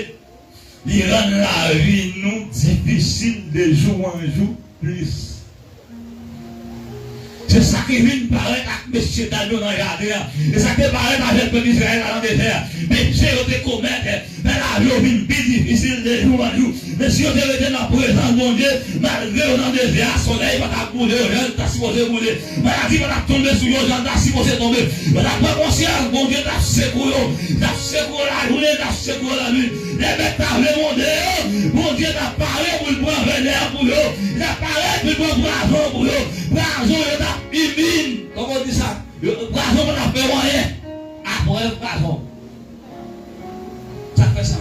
li rann lavi nou difisil de jou an jou plis. Se sa ki vin parèt ak mesye Dàn yo nan jaden an. Se sa ki te parèt avèk pèp Izrayèl la nan dezè a. Peche yo te komèt fè lavi yo vin pi difisil de jou an jou. Men si yo te rete nan prezans Bondye, malgre yo nan dezè a, solèy pa t ap boule yo jan l ta sipoze boule. Maladi pa t ap tonbe sou yo jan l ta sipoze tonbe. Yo t ap pran konsyans, Bondye t ap sekou yo. L t ap sekou yo lajounen, l t ap sekou yo lannwit. Lè bèt ta vle mòde yo, Bondye t ap pare pou l pran venè pou yo. L t ap pare pou l pran pwazon pou yo. Pwazon yo t ap imid. Kòman w di sa? Yo, pwazon pa t ap fè yo anyen. Aprè pwazon. Sa k fè sa?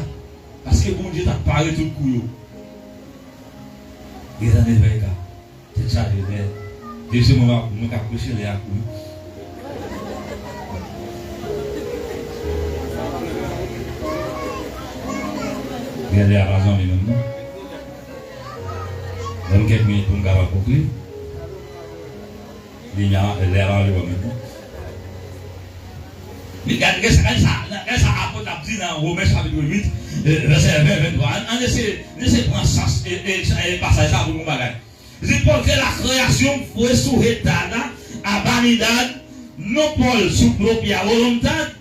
Paske Bondye t ap pare tout kou yo. Dezè a te fè ka. Tèt chaje, men. Depi se mwen, mwen k ap preche, lè a kouri. Gen lè a pa zanmi menm, non. Ban m kèk minit pou m kapab konkli. Limyè a, lè a pa vle wè menm, non. Men gade, gade sa, gade sa, gade sa apot ap di nan Women chapit uit, eh, vèsè ven, venntwa. Ann, ann eseye, ann eseye pran sans, eh, eh, eh, pasaj sa pou nou bagay. Li di, porque la creación fue sujetada a vanidad, no por su propia voluntad,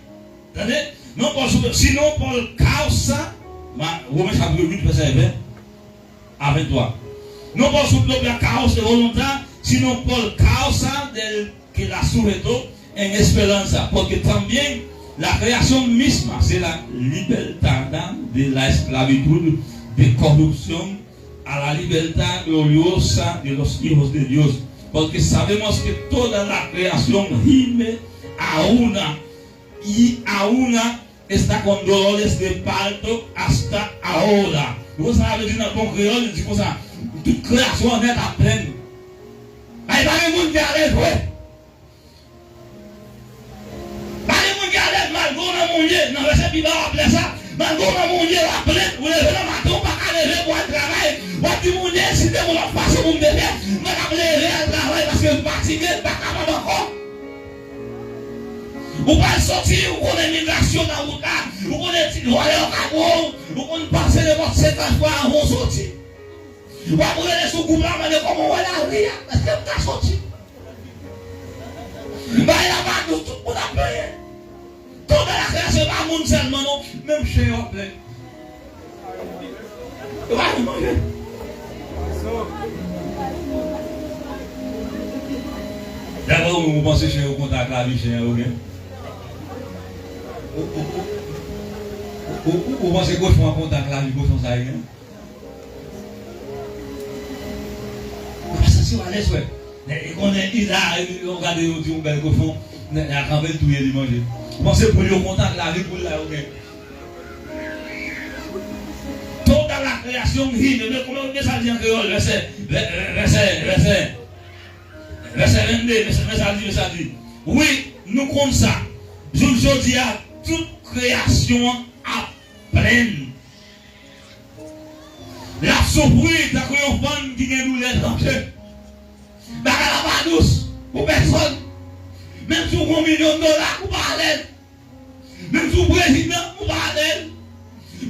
tande, no por su, sino por causa, ma, Women chapit uit, vèsè ven a venntwa. No por su propia causa y voluntad, sino por causa del que la sujetó, en esperanza, porque también la creación misma será libertada de la esclavitud de corrupción a la libertad gloriosa de los hijos de Dios. Porque sabemos que toda la creación gime a una, y a una está con dolores de parto hasta ahora. Ou konn sa sa vle di nan bon kreyòl? Li di konsa, tout kreyasyon an nèt ap plenn. Ay, pa gen moun ki alèz vre. Pa gen moun ki alèz malgre w nan moun ye. Nan vèsè pi ba w ap lè sa. Malgre w nan moun ye, w ap plenn. Ou leve nan maten, ou pa ka leve pou al travay. W ap di moun ye, si te gon lòt fason pou m te fè, mwen t ap leve al travay paske m fatige, m pa kapab ankò. Ou pral soti, ou konnen migrasyon nan wout la, ou konnen ti vòlè yo ka pran w, ou konn panse nenpòt senkant fwa anvan w soti. W ap rele sou gwoup la, mande kòman w wè lari a, èske m ka soti? Bagay la pa dous, tout moun ap plenyen. Toda la creación, se pa moun sèlman non, menm chen yo ap plenn. Yo pa vin manje. Daprè ou menm, ou panse chen yo kontan ak lavi chen an yo gen? Ou, ou, ou, ou, ou, ou panse kochon an kontan ak lavi kochon sa yo gen? Ou pa santi w alèz, frè. Nèg li konnen li la, yo gade yo di yon bèl kochon, nèg la kanpe l touye li manje. Ou panse poul yo kontan ak lavi poul la yo gen? Toda la creación gime, men kòman, men sa l di an kreyòl, vèsè, vè-, vèsè, vèsè, vèsè vennde, men sa, men sa l di, men sa l di. Wi, nou konn sa. Jouk jodi a, tout kreyasyon an ap plenn. L ap soufri tankou yon fanm ki gen doulè tranche. Bagay la pa dous pou pèsonn. Menm si w gen yon milyon dola, ou pa alèz. Menm si w prezidan, ou pa alèz.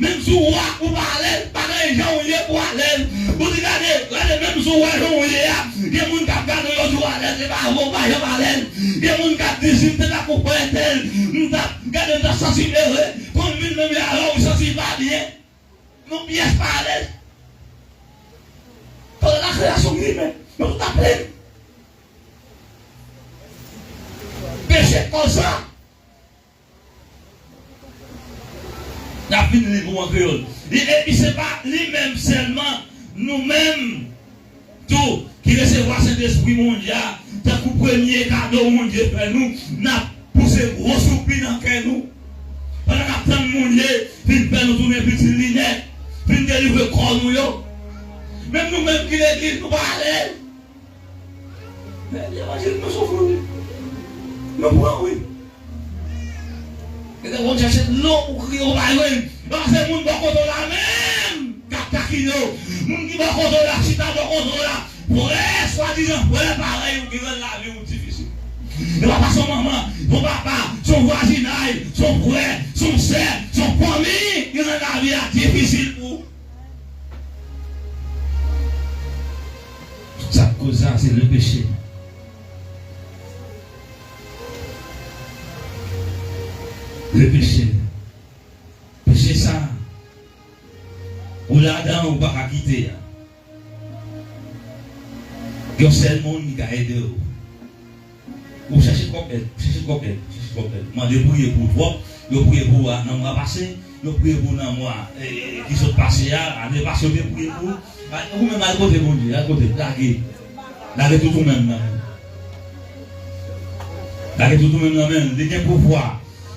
Menm si w wa, ou pa alèz. Pa gen jan w ye pou w alèz. Ou di, gade, gade, menm si w wè jan w ye a, gen moun k ap gade w, yo di w alèz, se pa vre, ou pa janm alèz. Gen moun k ap di, si m te tankou frè entèl, m t ap, gade, m t ap santi m ere. Konn moun menm avè w, ou santi w pa byen. Nou pyès pa alèz. Toda la creación gime, nou tout ap plenn. Peche koz sa. N ap vin li pou an kreyòl. Li, epi se pa li menm sèlman, nou menm tou ki resevwa Sentespri Bondye a, tankou premye kado Bondye fè nou, n ap pouse gwo soupi nan kè nou. Pandan n ap tann Bondye vin fè nou tounen pitit li nèt, vin delivre kò nou yo. Menm nou menm ki legliz, nou pa alèz. Men levanjil nou soufri wi. Nou pran wi. Gentan konn chèche dlo pou kriye ou pa jwenn. Paske moun bò kote w la menm k ap takine w. Moun ki bò kote w la, chita bò kote w la. Frè, swadizan frè parèy ou ki rann lavi w difisil. E pa paske w manman, w papa, se yon vwazinay, se yon frè, se yon sè, se yon fanmi ki rann lavi a difisil pou ou. Tout sa k koz sa, se le peche. Le peche. Peche sa, ou ladan, ou pa ka kite a. Gen yon sèl moun ki ka ede w. Ou chèche kòb èd, ou chèche kòb èd, ou chèche kòb èd. Mande priye pou ou twòp, yo priye pou ou a, nan mwa pase, yo priye pou ou nan mwa, e, e, ki sot pase a, ane pase yo te priye pou ou. Ou menm al kote Bondye, al kote, lage. Lage tout ou menm nan men l. Lage tout ou menm nan men l. Li gen pouvwa.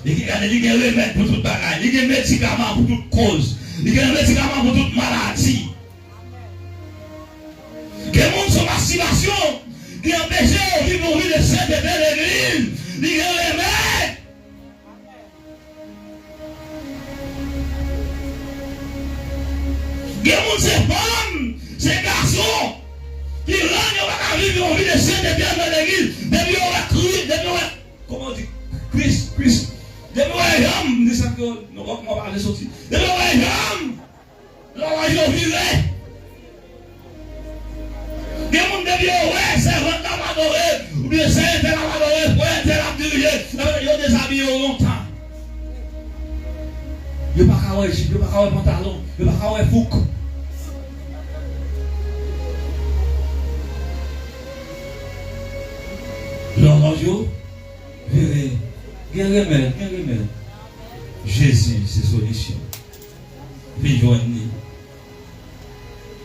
Li gen, gade, li gen remèd pou tout bagay. Li gen medikaman pou tout koz. Li gen medikaman pou tout maladi. Gen moun sou mastibasyon ki anpeche yo viv yon vi de sentete legliz. Li gen remèd. Gen moun se fanm, se gason ki rann yo pa ka viv yon vi de sentete anndan legliz. Depi yo wè Kris, depi yo wè, kòman yo di, Kris, Kris. Depi yo wè janm, m di sa ke nou konprann pa vle soti. Depi yo wè janm, lòlòj yo vire. Gen moun depi yo wè sèvant la ap adore, oubyen sè entèl ap adore, frè entèl ap dirije, yo dezabiye yo lontan. Yo pa ka wè jip, yo pa ka wè pantalon, yo pa ka wè fouk. Lòlòj yo vire. Gen remèd, gen remèd. Jezi se solisyon. Vin jwenn li.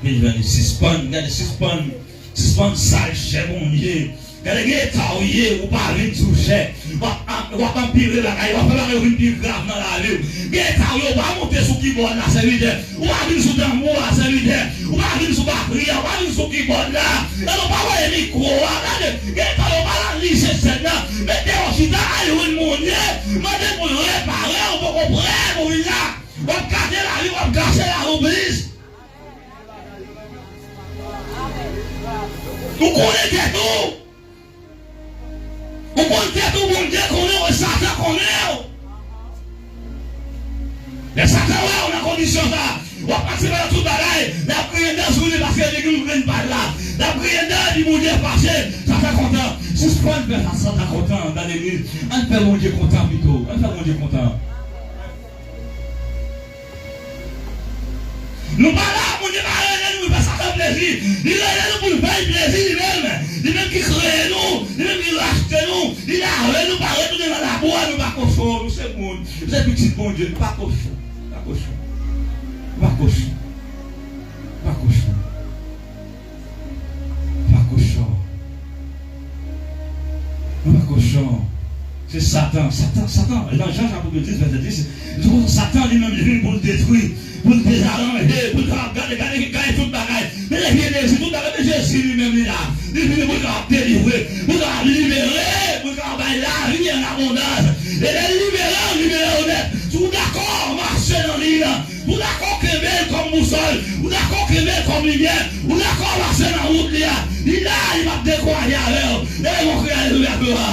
Vin jwenn li. Sispann, gade, sispann, sispann sal chè Bondye. Gade, gen eta w ye, ou pa vin sou chè. W ap, w ap anpire bagay, w ap fè bagay yo vin pi grav nan lavi w. Gen eta w ye, ou pa monte sou kibòd la, sèvitè. Ou pa vin sou tanbou a, sèvitè. Ou pa vin sou batri a, ou pa vin sou kibòd la. Gade, ou pa voye mikwo a, gade. Gen eta w ye, ou pa nan lise sèn nan. Mete w chita, al jwenn Bondye. Mande pou l repare w, ou poko prè pou vin la. W ap gate lavi, w ap gate lavi w plis. Ou konnen tèt ou. Ou konn tèt ou, Bondye konnen w, e Satan konnen w. Lè Satan wè w nan kondisyon sa, w ap pase pa tout bagay, l ap griyen dan sou li paske li gen yon grenn pal la. L ap griyen dan epi Bondye fache, Satan kontan. Sispann fè sa, Satan kontan nan legliz. Ann fè Bondye kontan pito. Ann fè Bondye kontan. Nou pa la, Bondye pa rele nou pou l fè Satan plezi. Li rele nou pou l fè l plezi li menm. Li menm ki kreye nou, li menm ki rachte nou, li lave nou, pa retounen nan labou a, nou pa kochon, nou se moun, nou se pitit Bondye, nou pa kochon, nou pa kochon, nou pa kochon, nou pa kochon. Pa kochon. Nou pa kochon. Se Satan. Satan, Satan, nan Jan chapit dis, vèsè dis, li di konsa, Satan li menm, li vin pou l detwi, pou l dezaranje, pou l kapab gade, gade, gade tout bagay. Men lè vye dezi, tout bagay, men Jezi li menm, li la. Li vini pou l kapab delivre, pou l kapab libere, pou l kapab bay lavi an abondans. E lè l libere w, libere w nèt. Si w dakò, mache nan liy lan. Ou dakò kenbe l kòm bousòl, ou dakò kenbe l kòm limyè, ou dakò pase nan wout li a. Li la, li p ap dekouraje avè w. Leve men w, kriye alelouya, glwa.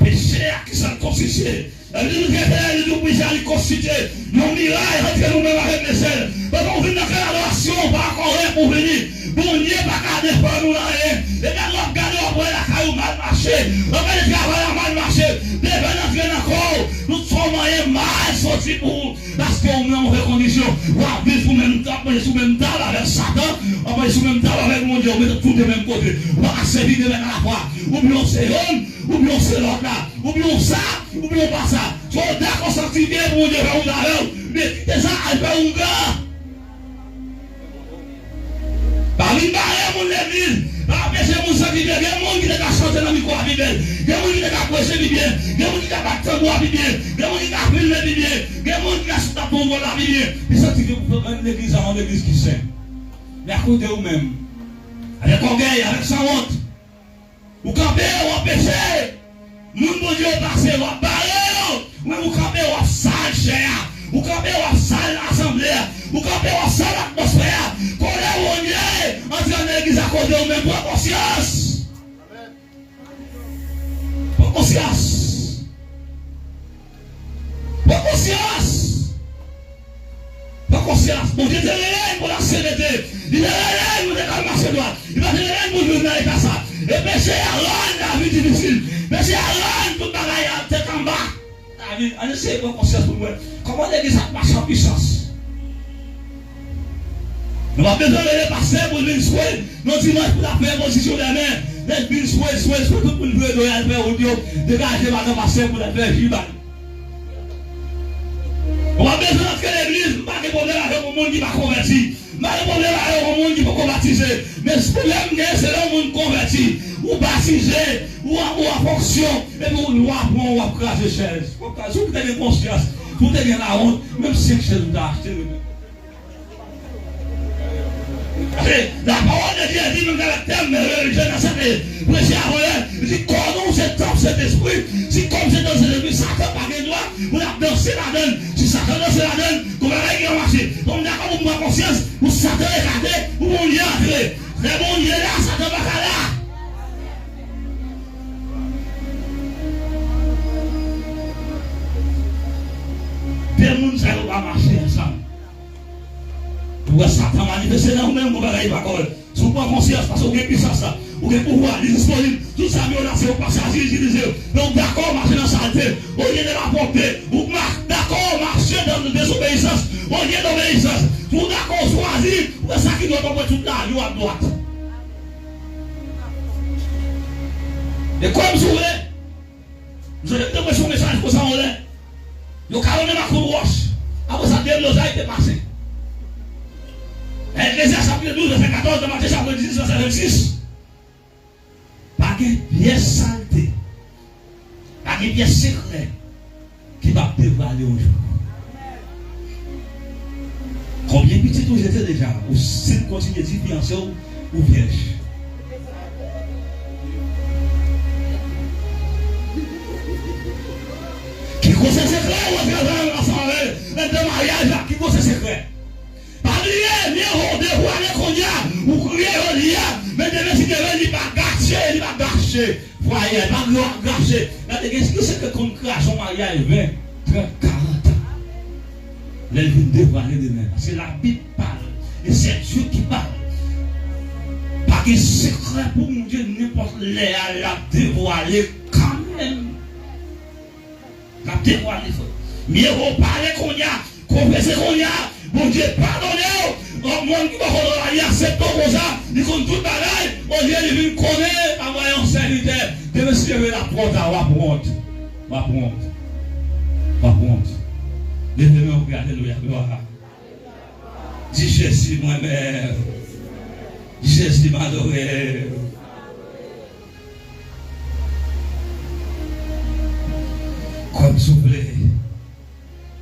Peche a, kisa l konstitye? Labib di nou ke Etènèl li toupwisan, li konstitye yon miray ant nou menm avèk lesyèl. Pandan w vin nan kay adorasyon, w pa kòrèk pou w vini. Bondye pa ka defann ou nan anyen. E gade, w ap gade, w ap wè lakay ou mal mache. W ap gade travay la mal mache. Devan antre nan kò w, tout sa w manyen mal soti pou ou. Paske ou nan move kondisyon. W ap viv sou menm tab, manje sou menm tab avèk Satan. W ap manje sou menm tab avèk Bondye. Ou mete tout de menm kote. Ou pa ka sèvi de menm alafwa. Oubyen w se yonn, oubyen w se lòt la. Oubyen w sa, oubyen w pa sa. Fò w dakò sanktifye pou Bondye fè wout avè w. Men kite sa, al fè wout la. Pa vin bare moun legliz. Pa anpeche moun sanktifye. Gen moun ki te ka chante nan mikwo a pi bèl. Gen moun ki te ka preche pi byen. Gen moun ki ka bat tanbou a pi byen. Gen moun ki ka filme pi byen. Gen moun ki ka sot ap bon vòl la pi byen. Li sanktifye pou fè rann legliz la yon legliz ki sen. Men akote ou menm, avèk ògèy, avèk sanwont, ou kanpe, w ap peche. Moun Bondye yo pase, w ap bare yo. Ou menm ou kanpe, w ap sal chè a. Ou kanpe, w ap sal asanble a. Ou kanpe, w ap sal atmosfè a. Kolè Bondye antre nan legliz a kote ou menm. Pran konsyans. Pran konsyans. Pran konsyans. Pran konsyans. Bondye te rele n pou l ak serete. Li te rele n pou te kal mache dwat. Li pa te rele n pou n viv nan eta sa. E peche a rann lavi difisil. Peche a rann tout bagay a tèt anba. Lavi, ann eseye pran konsyans pou n wè kòman legliz ap mache an pisans. Nou pa bezwen rele pastè pou l vin swe. Nan dimanch pou l ap fè enpozisyon dèmen, lè l vin swe, swe, swe, tout moun vire do y al fè wout yo, degaje madan pastè pou l al fè ji ba l. Ou pa bezwen antre legliz, m pa gen pwoblèm avèk yon moun ki pa konvèti. M pa gen pwoblèm avèk yon moun ki poko batize. Men pwoblèm m gen, se lè yon moun konvèti, ou batize, ou an, ou an fonksyon, epi yon lwa pran w, w ap kraze chèz. W ap kraze, si w te gen konsyans, si w te gen lawont, menm senk chèz ou ta achte, wi. Paske la parole de Dieu di, menm avèk tèm relijye nan sa te preche avan yè, li di, kò nou se tanp Sentespri. Si kò m se tanp Sentespri, Satan pa gen dwa pou l ap danse ladan l. Si Satan danse ladan l, gon bagay ki ka mache. Donk, m dakò pou m pran konsyans, pou Satan ekate, pou Bondye antre. Lè Bondye la, Satan pa ka la. De moun sa yo pa mache ansanm. Ou wè Satan manifeste nan ou menm, gon bagay pa kòrèk. Si w pran konsyans, paske ou gen pisans la, ou gen pouvwa, li disponib. Tout zam yo la, se yo pa chaje, itilize yo. Men ou dakò mache nan salte, olye de lapwòpte. Ou ma-, dakò mache nan dezobeyisans, olye de obeyisans. Si w dakò chwazi, ou fè sa ki dwat, w ap wè tout lavi w ap dwat. E kwè m si w vle. M sonje m te preche yon mesaj konsa yon lè. Yo kalonnen m ak kout wòch. Apre sa, de blozay te pase. Nan Eklezyas chapit douz, vèsè katòz, nan Matye chapit dizuit, vèsè vennsis. Pa gen pyès salte, pa gen pyès sekrè ki p ap devwale yon jou. Konbyen pitit ou jete deja? Ou, si l kontinye di fiyanse w, ou vyèj. Ki gwosè sekrè ou antre ansanm avè l anndan maryaj la? Ki gwosè sekrè? Pa bliye, mye wo devwale kounye a, ou kriye jodi a, men demen si Dye vle, li pa gache, li pa gache. Fwaye a, pa gen w ap gache. Gade, gen ki sekrè konn kraze yon maryaj ven, trant, karant an. Lè l vin devwale demen. Paske Labib pale. E se Dye ki pale. Pa gen sekrè pou Bondye, nenpòt lè a, l ap devwale kanmenm. L ap devwale, frè. Mye wo pale kounye a, konfese kounye a, Bondye padone w. Yon moun ki poko nan lavi aksepte w konsa, li konn tout bagay, olye li vin konnen pa voye yon sèvitè. Demen si Dye vle, l ap twò ta, w ap wont. W ap wont. W ap wont. Leve men w, alelouya, glwa. Di, Jezi, mwen menm. Di, Jezi, m adore w. Kwè m si w vle.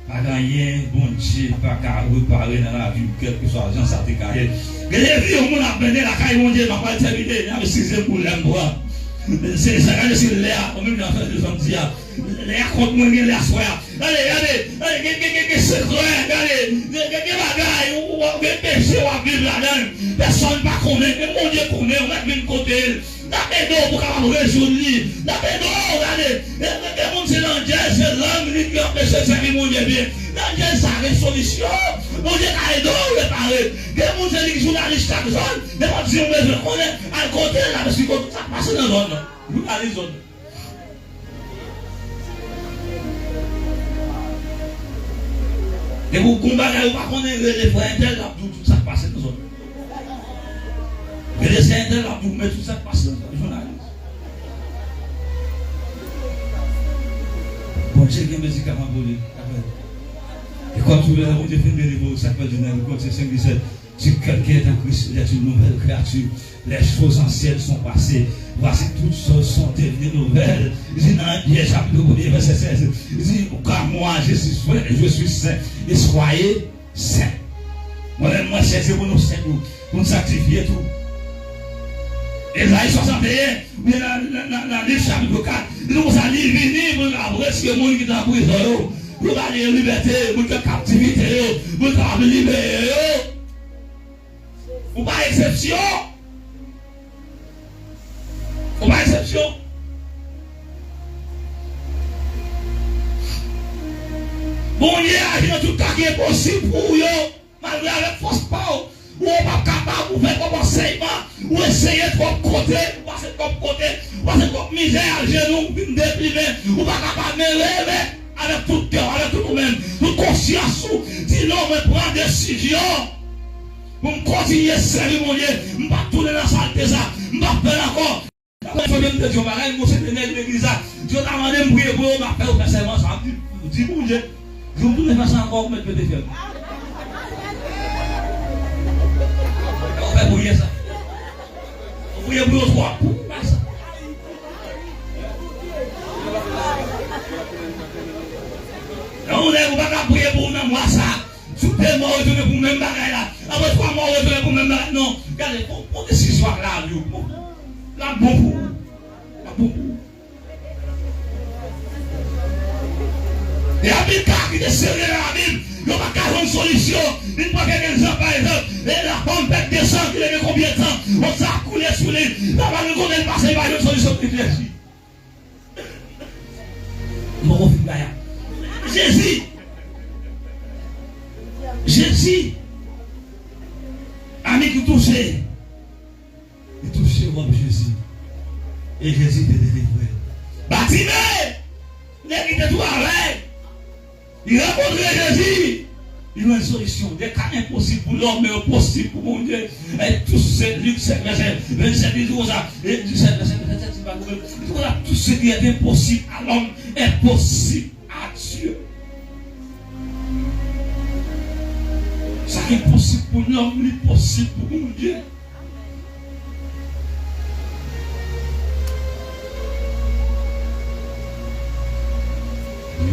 Pa gen anyen Bondye pa ka repare nan lavi w, kèlkeswa jan sa te ka ye. Gen de vi yon moun ap mennen lakay Bondye, m ap pral tèmine, n ap eskize m pou lè m pran. Se sa, gade si lè a, ou menm jan fè de zanm di a. Lè a kont mwen, gen lè aswè a. Gade, gade, gade, gen, gen, gen, gen sekrè, gade, gen, gen, gen bagay, ou, ou, ou gen peche w ap viv ladan l. Pèsonn pa konnen, men Bondye konnen, ou mèt vin kote l. N ap ede w pou w kapab rezoud li. N ap ede w, gade. E, e, gen moun se landjèz, se lang li ki anpeche l sèvi Bondye byen. Landjèz sa gen solisyon. Bondye ka ede w repare. Gen moun se li ki jounalis chak zòn. Nenpòt jan w bezwen konnen, al kote l, l ap esplike w tout sa k pase nan zòn nan. Jounalis zòn nan. Depi w gon bagay ou pa konnen, rele frè entèl, l ap di w tout sa k pase nan zòn nan. Rele sè entèl, l ap di w men tout sa k pase nan zòn nan. Jounalis. Bò Bondye gen medikaman pou li. E kòm tou lè Bondye fin delivre w, sa k fè di nan Epik senk disèt, si quelqu'un est en Christ, il est une nouvelle créature. Les choses anciennes sont passées. Voici toutes choses sont devenues nouvelles. Li di nan Pyè chapit premye vèsè sèz, li di, car moi, je suis saint, je suis saint, et soyez sen. Mwen menm, mwen chèche pou nou sen tou, pou n sanktifye tou. Ezayi swasanteyen, oubyen nan, nan, nan, nan Lit chapit kat, li di konsa, li vini pou l ka retire moun ki te nan prizon yo, pou l ba yo libète, moun ki nan kaptivite yo, pou l kapab libere yo. Ou pa eksepsyon. Ou pa eksepsyon. Bondye aji nan tout ka ki enposib pou ou yo, malgre avèk fòs pa w, ou p ap kapab, ou fè twòp ansèyman, ou eseye twòp kote, ou pase twòp kote, ou pase twòp mizè, ajenou vin deplimen, ou pa kapab, men leve avèk tout kè w, avèk tout ou menm, tout konsyans ou, di non, mwen pran desizyon. Pou m kontinye sèvi Bondye, m p ap tounen nan salte sa, m p ap fè l ankò. Mwen sonje m te di yon bagay, m gon seri de nèg legliz la, si yo ta mande m priye pou yo, m ap fè yo fè sèman sa, m ap di, di Bondye, si w tounen fè sa ankò, ou mèt pete fyèl. Ou fè priye sa. Ou priye pou yo twòp, pou m pa sa. Yon nèg ou pa ka priye pou ou nan mwa sa. Si w te mò, ou retounen pou menm bagay la. Apre twa mwa, ou retounen pou menm bagay. Non, gade, pran, pran desizyon ak lavi w. Pran, l ap bon pou ou. L ap bon pou ou. E anpil ka ki te serye nan Labib, yo pa t ka jwenn solisyon. Li pran kèk egzanp, pa egzanp, e lafanm pèp de san ki te gen konbyen tan, wòch sa ap koule sou li, sa pa gen kote l pase, li pa jwenn solisyon pou li flechi. M poko fin bay la. Jezi. Jezi. Annik li touche. Li touche wòb Jezi. E Jezi te delivre l. Batime, nèg ki te tou avèg, li rankontre Jezi. Li jwenn solisyon. De ka enposib pou lòm, men yo posib pou Bondye. E tou se Lik sèt vèsè vennsèt, li di konsa. E Lik sèt vèsè vennsèt, si m pa twonpe m, li di konsa, tout ce qui est impossible à l'homme est possible à Dieu. Sa ki posib pou lòm, li posib pou Bondye.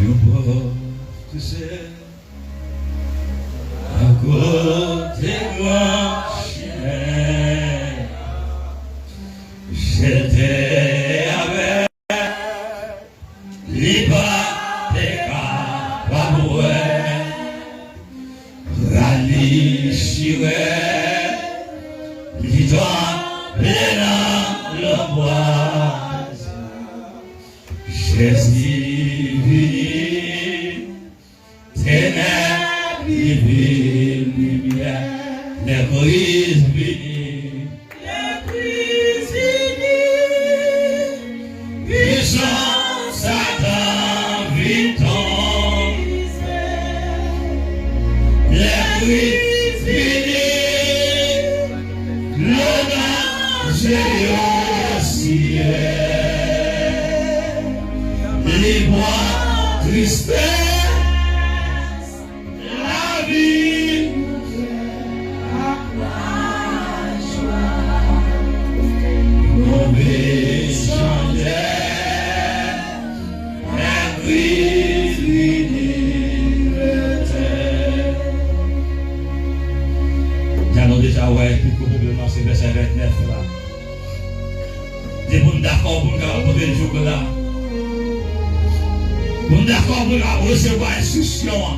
Yon pòt se akote gran chimen, jete avèk li pa te kapab wè. Rali chire, li tonbe nan lanmwaz. Jezi vini, tenèb li vin limyè, lè Kris vini. Lè Kris vini, pisans Satan vin tonbe. Lè Kris vini, lona Seyè syèl, li pran tristès. Lavi ak lajwa, nou vin chanje, lè Kris vini rete. Jan nou deja wè, pi gwo pwoblèm nan se vèsè vennèf la. Depi n dakò pou n kapab pote l jouk la. Pou n dakò pou n kapab resevwa enstriksyon an.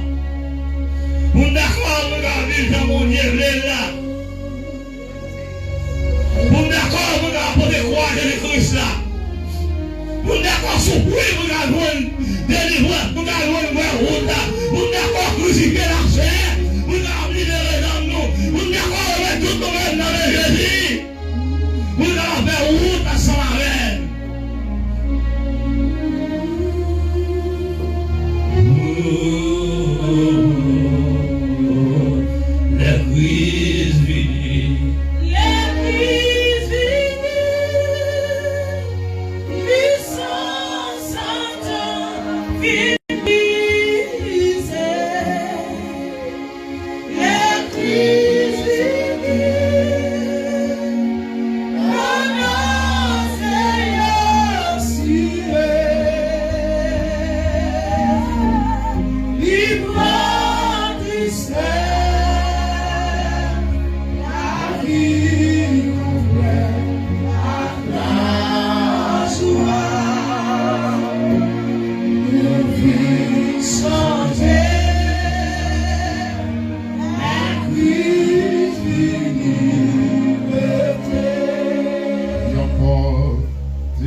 Pou n dakò pou n kapab viv jan Bondye vle l la. Pou n dakò pou n kapab pote kwa Jezi Kris la. Pou n dakò soufri pou n kapab jwenn delivrans, pou n kapab jwenn wè wout la. Pou n dakò krisifye lachè, pou n kapab libere nanm nou. Pou n dakò remèt tout nou menm nan men Jezi. Pou nou kapab fè wout ansanm avè l. Lè Kris vini. Lè Kris vini. Pisans Satan vini.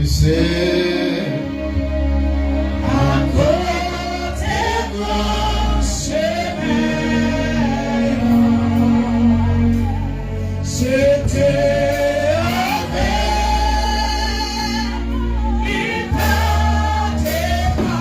Se akote gran chemen an, se te avè m, li pa te ka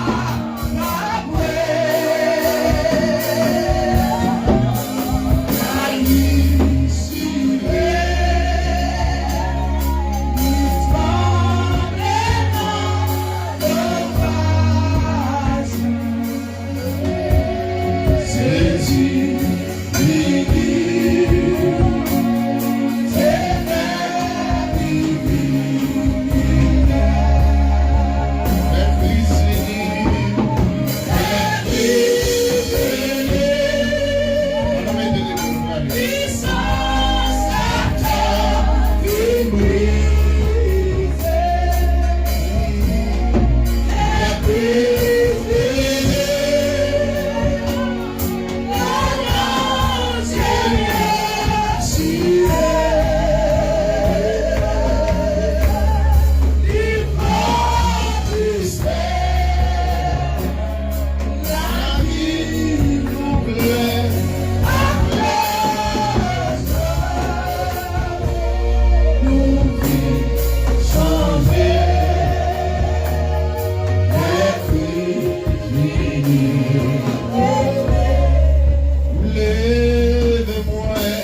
Leve mwen,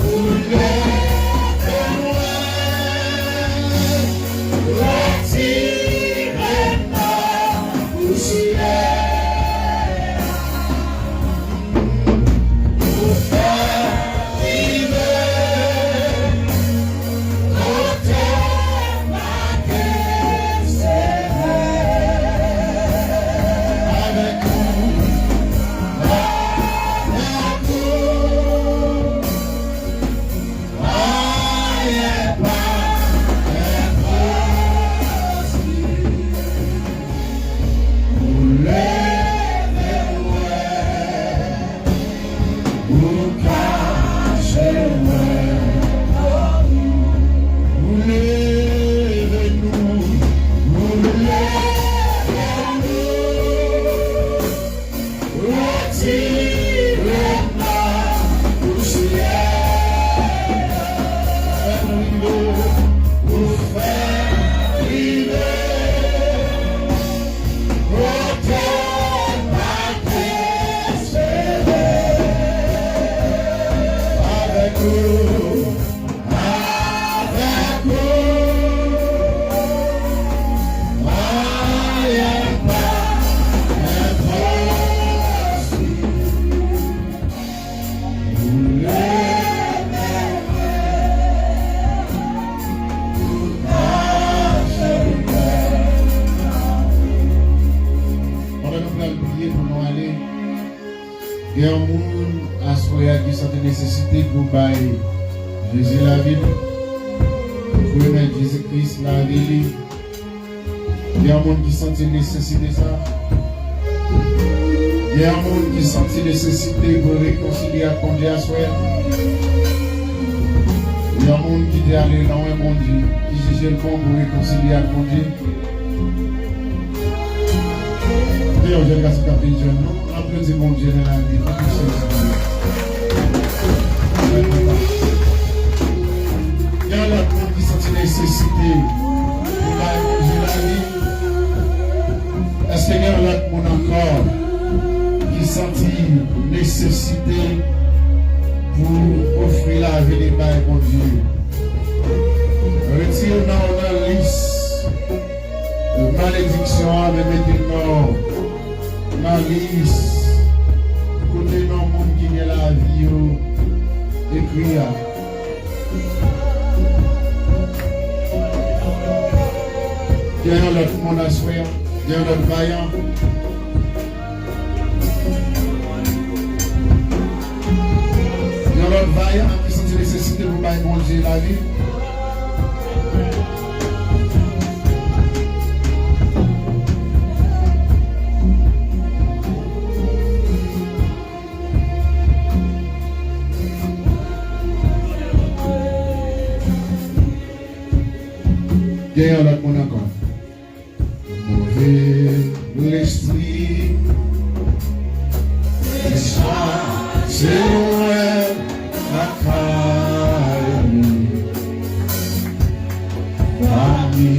ou leve mwen, retire m nan pousyè. Ou fè m rive kote m pa te espere. Avèk ou, avèk ou, ayen pa enposib. Ou leve mwen, ou kache mwen. Ou leve nou, ou leve nou. Retire m nan pousyè. Fè m rive, ou fè m rive kote m pa te espere. Avèk ou, avèk ou, ayen pa enposib. Ou leve mwen, ou kache mwen. Pandan nou pral priye pou nou ale, gen yon moun aswè a ki santi nesesite pou bay Jezi lavi l, pou remèt Jezi Kris lavi li. Gen yon moun ki santi nesesite sa? Gen yon moun ki santi nesesite pou rekonsilye ak Bondye aswè a? Gen yon moun ki te ale lwen Bondye, ki jije l bon pou rekonsilye ak Bondye? Gen yon jèn gason k ap vin jwenn nou. Aplodi Bondye nan lavi nou pou Jezi. Gen lòt moun ki santi nesesite pou bay Bondye lavi? Èske gen lòt moun ankò ki santi nesesite pou ofri lavi li bay Bondye? Retire non w nan lis malediksyon an, men mete non w nan lis kote non moun ki gen lavi yo ekri a. Gen yon lòt moun aswè a? Gen yon lòt vayan? Yon lòt vayan ki santi nesesite pou bay Bondye lavi? Gen yon lòt moun ankò. Move lespri, chase lwen lakay li. Pami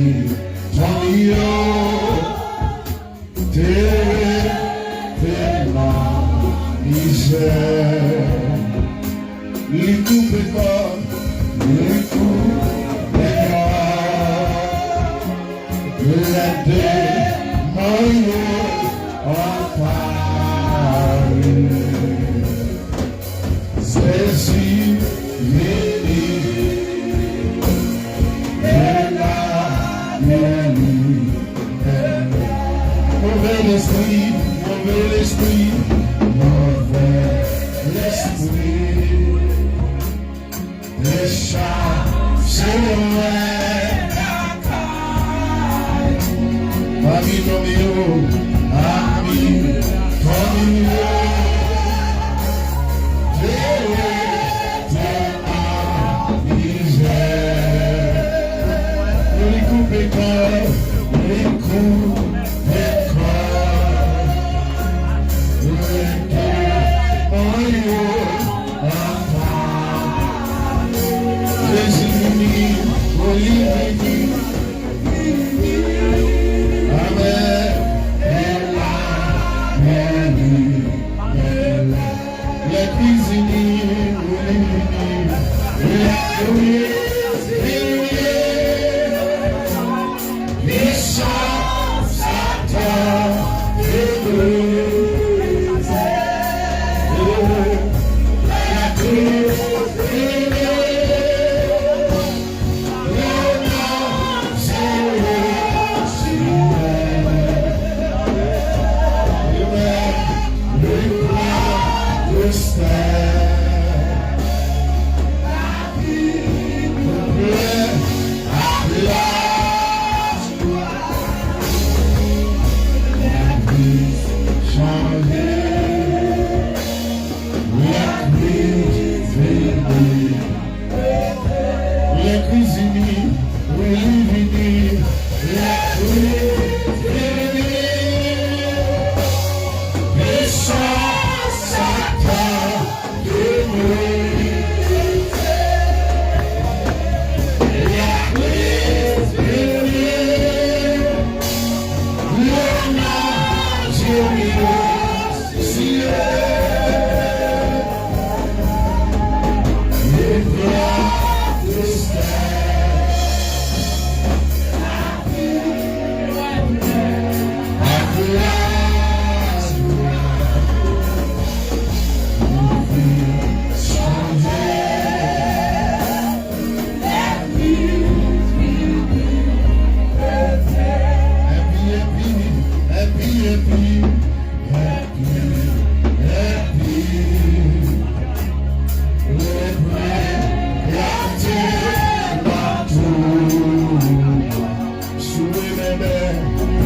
zanmi yo, te rete nan mizè. Li koupe kò, li koupe kò. Lè demon yo anpare. Jezi vini, e la, e li. Move lespri, move lespri, move lespri. Deja se mwen. Pami zanmi yo, pami zanmi yo. Te rete nan mizè. Li koupe kò, li koupe kò. Li koupe kò. Jezi vini, o li vini. Amèn. E la, e li, e la. Lè Kris vini, o li vini. Lè Kris vini. Pisans Satan febli. Lè Kris vini, le non se Jezi. Amen. Le pla de stè. Lè Kris vini, wi, li vini. Lè Kris vini, pisans Satan Soude bèbè,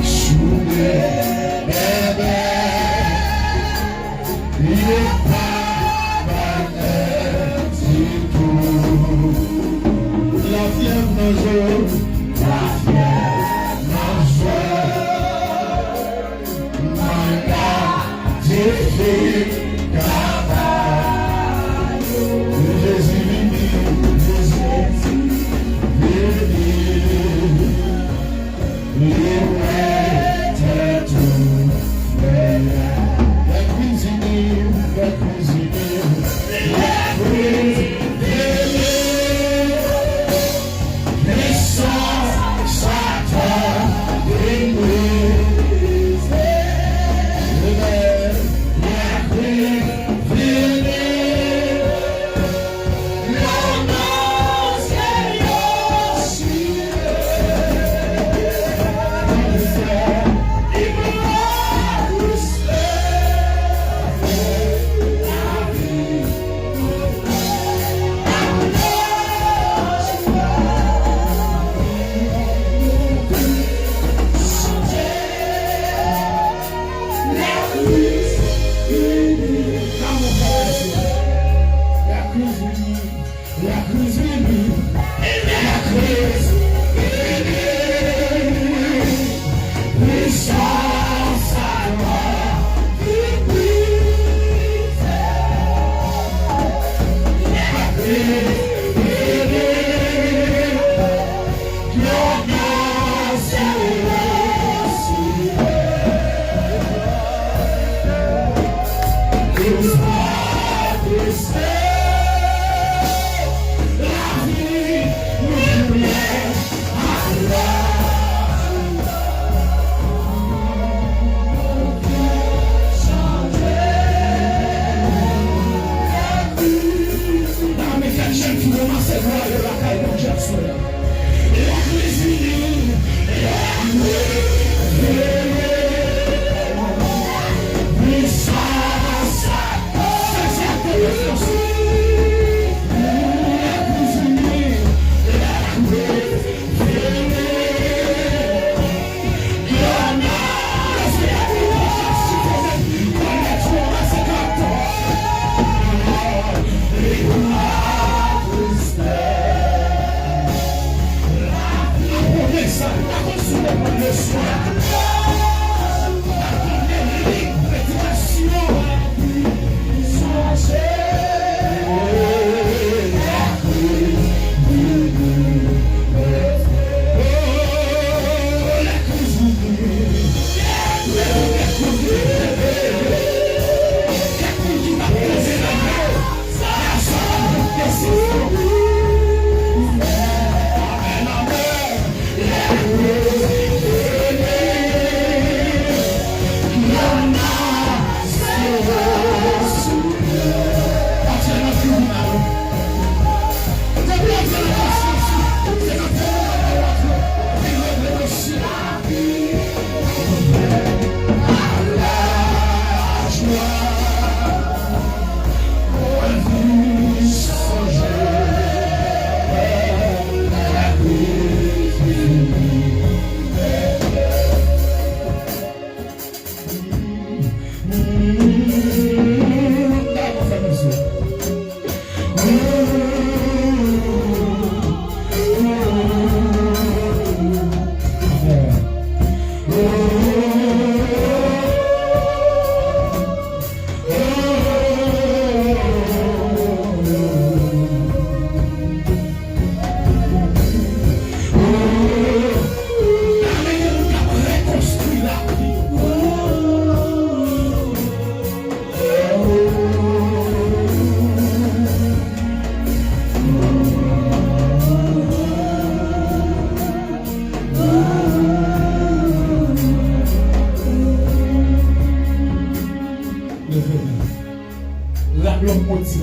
soude bèbè. Yo pa bay èd ditou. Lafyèv nan zo, lafyèv nan zo. Manda dife kaba. Jezi vini, Jezi vini. Li wete tou fè. Lè Kris vini, lè Kris vini, lè Kris vini. Pisans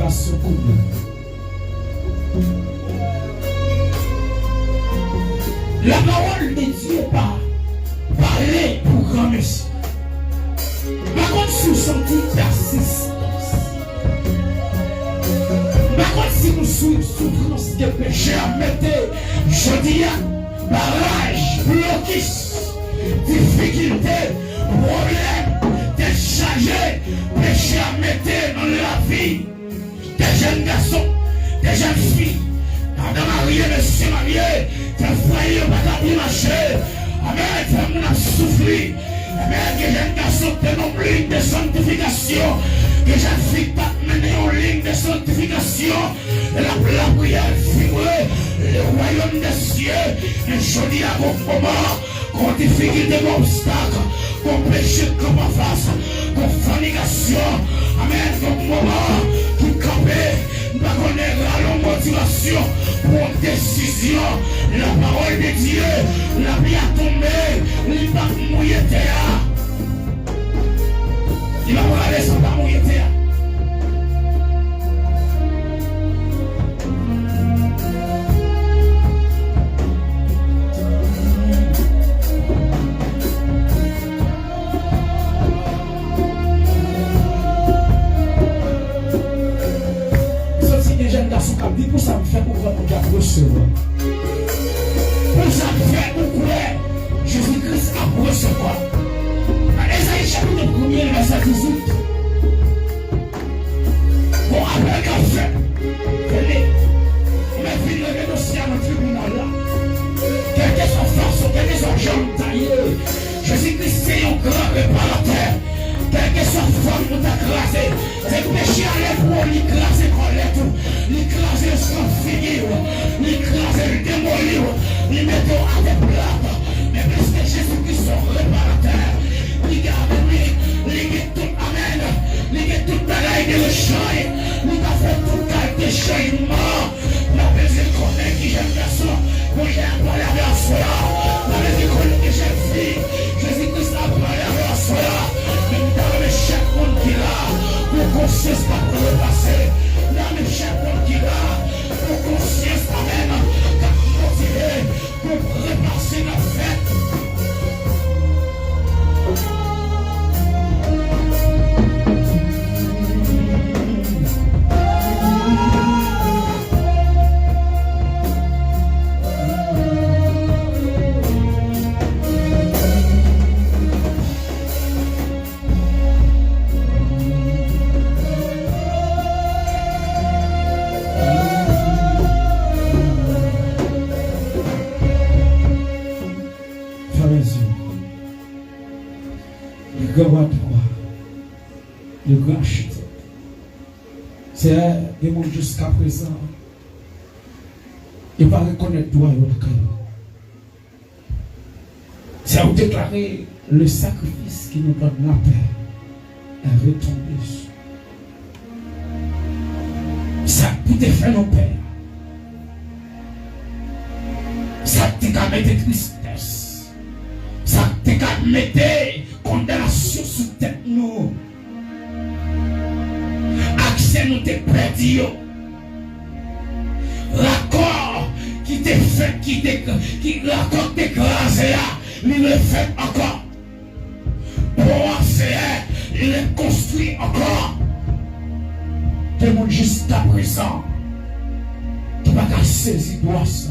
Sou kout men. La parole de Dieu pa pale pou granmesi. M pa konn si w santi persistans. M pa konn si nou sou soufrans ke peche a mete jodi a. Baraj, blokis, difikilte, pwoblèm, tèt chaje, peche a mete nan lavi de jèn gason, de jèn fi, madan marye, mesye marye, fè fwaye yo pa ka byen mache. Amèn. Fè moun ap soufri. Amèn. Gen jèn gason ki te nan yon liy de santifikasyon. Gen jèn fi ki t ap mennen yon liy de santifikasyon. Lè l ap lapriyè, l vibre le royaume des cieux. Men jodi a, gon moman, gon difikilte, gon obstak, gon peche k kanpe anfas, gon fònikasyon, amèn, gon moman ki kanpe, m pa konnen, rale yon motivasyon pou yon desizyon. La parole de Dieu, lapli a tonbe, li p ap mouye tè a. Li p ap rale san pa mouye tè a. M santi gen jèn gason k ap di, pou sa m fè pou kwè Bondye ap resevwa. Pou sa m fè pou kwè Jezi Kris ap resevwa. Nan Ezayi chapit premye, vèsè dizuit. Gon apèl k ap fèt. Tande. Ou mèt vin regle dosye a nan tribinal la. Kèlkeswa fason, kèlkeswa jan w ta ye, Jezi Kris se yon gran reparatè. Kèlkeswa fòm ou ta kraze, se peche a lè pou ou, li kraze kòlèt ou, li kraze san figi w, li kraze l, demoli w, li mete w atè plat. Men paske Jezi Kris se yon reparatè, li gade, li, li gen tout, amèn, li gen tout bagay de rechanj, li ka fè tout kalite chanjman. N ap bezwen konnen ki jan n fè sa. Bondye ap pale avè w aswè a. N ap bezwen konnen ki jan fi Jezi Kris ap pale avè w aswè a. Men m ta renmen chak moun ki la, pou konsyans pa pou repase. N ap renmen chak moun ki la, pou konsyans pa menm, k ap motive, pou repase n ap fèt. Frè e sè, le grand roi des rois, le grand architecte. Seyè, gen moun jiskaprezan, yo pa rekonèt dwa yo lakay ou. Seyè, ou deklare, le sacrifice qui nous donne la paix est retombé. Sa k pou te fè nou pè, sa k te ka mete tristès, sa k te ka mete kondanasyon sou tèt nou, aksè nou te pèdi yo. Rakò ki te fèt, ki te, ki, rakò ki te kraze a, li refèt ankò. Pon an, Seyè, li rekonstwi ankò. Gen moun jiskaprezan ki pa ka sezi dwa sa.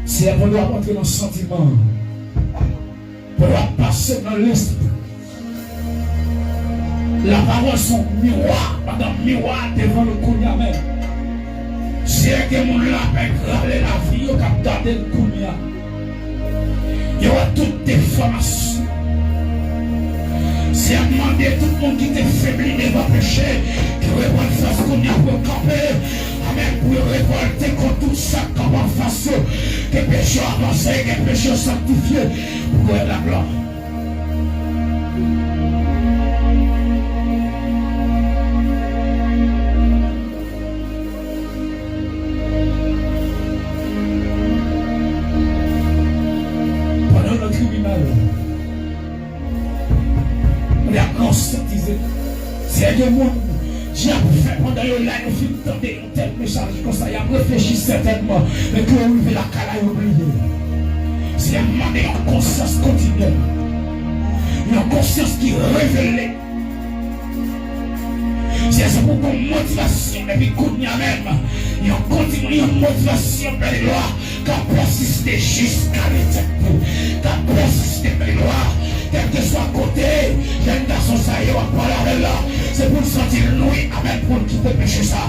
Seyè, pandan w ap antre nan santiman, pandan w ap pase nan lespri, lapawòl se yon miwa, pandan miwa a devan nou kounye a menm. Seyè, gen moun la, apèk rale lavi yo k ap gade l kounye a. Yo wè tout defòmasyon. Seyè, m mande tout moun ki te febli devan peche, ki reprann fòs kounye a pou yo kanpe. Amèn. Pou yo revòlte kont tout sa k kanpe anfas yo. Ke peche yo avanse, ke peche yo sanktifye pou glwa laglwa. Pandan nan tribinal, Bondye ap konsyantizan. Seyè, gen moun Dyab fè pandan yo la, yo fin tande yon tèl mesaj konsa, y ap reflechi sètènman, men ke yo rive lakay la, yo bliye. Seyè mande yon konsyans kontinyèl, yon konsyans ki revele. Seyè, se pou gon motivasyon depi kounye a menm, yon kontinye, yon motivasyon, Pè de glwa, k ap pèsiste jiska letènite, k ap pèsiste, Pè de glwa, kèlkeswa kote jèn gason sa ye w ap pale avè l la, se pou l santi l nwi, amèn, pou l kite peche sa.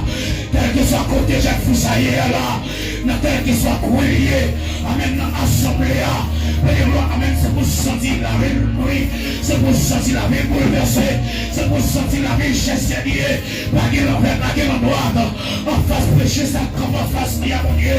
Kèlkeswa kote jèn fi sa ye a la, nan kèlkeswa kwen li ye, amèn, nan asanble a, Pè de glwa, amèn, se pou l santi lavi l nwi, se pou l santi lavi l boulvèse, se pou l santi lavi l chèche li ye. Pa gen lanvè, pa gen landwat. Anfas peche sa k kanpe anfas li a, Bondye.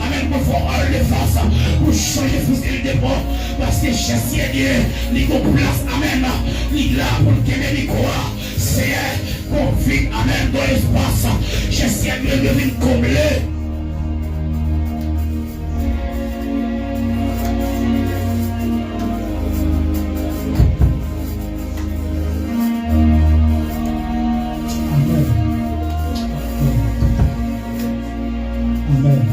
Amèn. Pou fè w al de fas, pou chanje fizi l de bò. Paske Jezi Bondye, li gon plas, amèn. Li la pou l kenbe mikwo a. Seyè, gon vid, amèn, gon espas. Jezi Bondye, vin konble. Amèn. Amèn.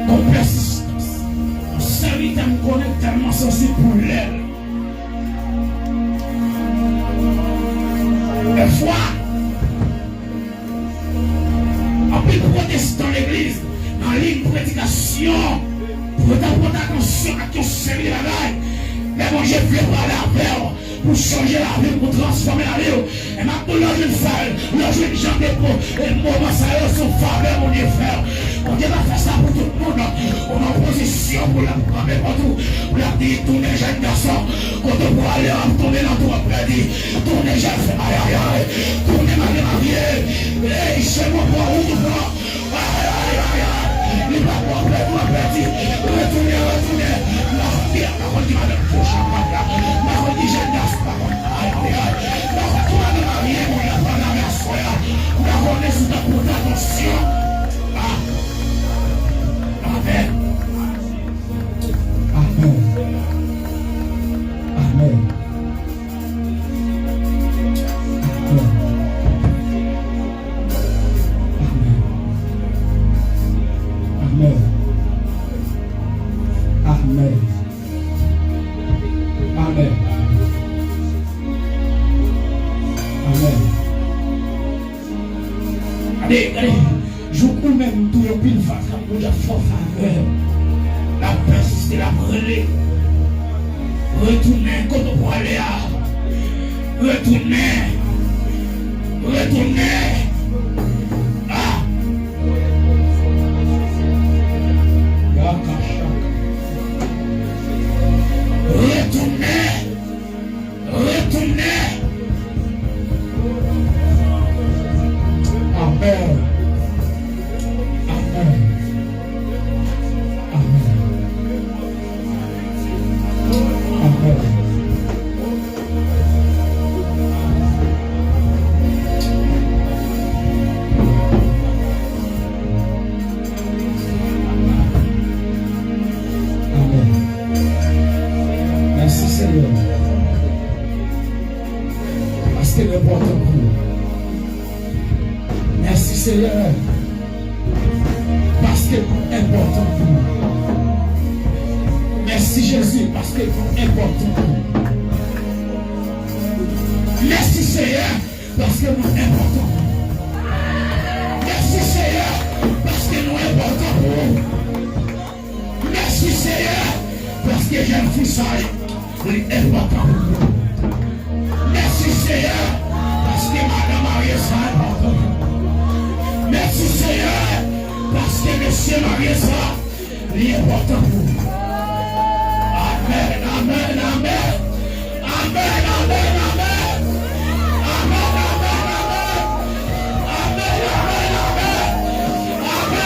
Gon pèsistans. Yon sèvitè m konnen k tèlman sansib pou lè l. Dèfwa, anpil pwotestan legliz, nan liy predikasyon, pou yo ta pòte atansyon ak yon seri de bagay. Lè Bondye vle pale avè w, pou chanje lavi w, pou transfòme lavi w, e m ap di w, lè w jwenn fè l, lè w jwenn jan de po, e moman sa yo, se yon favè Bondye fè w. Bondye pa fè sa pou tout moun. Ou nan pozisyon pou l ap kanpe kont ou, pou l ap di, tounen jèn gason, kote w prale a, w ap tonbe nan twou, w ap pèdi. Tounen jèn fi, ayayay. Tounen madanm marye. Ey, se bon pou ou, ou pran. Ayayayay. Li pa pou w ap pèdi, w ap pèdi. Retounen, retounen. M pa konn ki, m pa konn ki madanm ki ou chak maten. M pa konn ki jèn gason, m pa konn. Ayayay. M pa konn ki madanm marye, moun nan pale avè aswè a. M pa konnen si w ta pòte atansyon. Ah. Amèn. Amèn. Amèn. Amèn. Amèn. Amèn. Amèn. Amèn. Gade, gade. Jouk ou menm tou yon pil fatra Bondye ap fè w favè. L ap pèsiste, l ap rele. Retounen kote w prale a. Retounen. Retounen. Ah. Retounen. Retounen. Amèn. Amèn. Amèn. Amèn. Amèn. Mèsi, Senyè. Paske nou enpòtan pou ou. Mèsi, Senyè. Paske nou enpòtan pou ou. Mèsi, Jezi, paske nou enpòtan pou ou. Mèsi, Senyè. Paske nou enpòtan pou ou. Mèsi, Senyè, paske nou enpòtan pou ou. Mèsi, Senyè, paske jèn fi sa a, li enpòtan pou ou. Mèsi, Senyè, paske madanm marye sa a enpòtan pou ou. Mèsi, Senyè, paske mesye marye sa a, li enpòtan pou ou. Amèn, amèn, amèn. Amèn, amèn, amèn. Amèn, amèn, amèn. Amèn, amèn, amèn. Amèn, amèn, amèn. Amèn.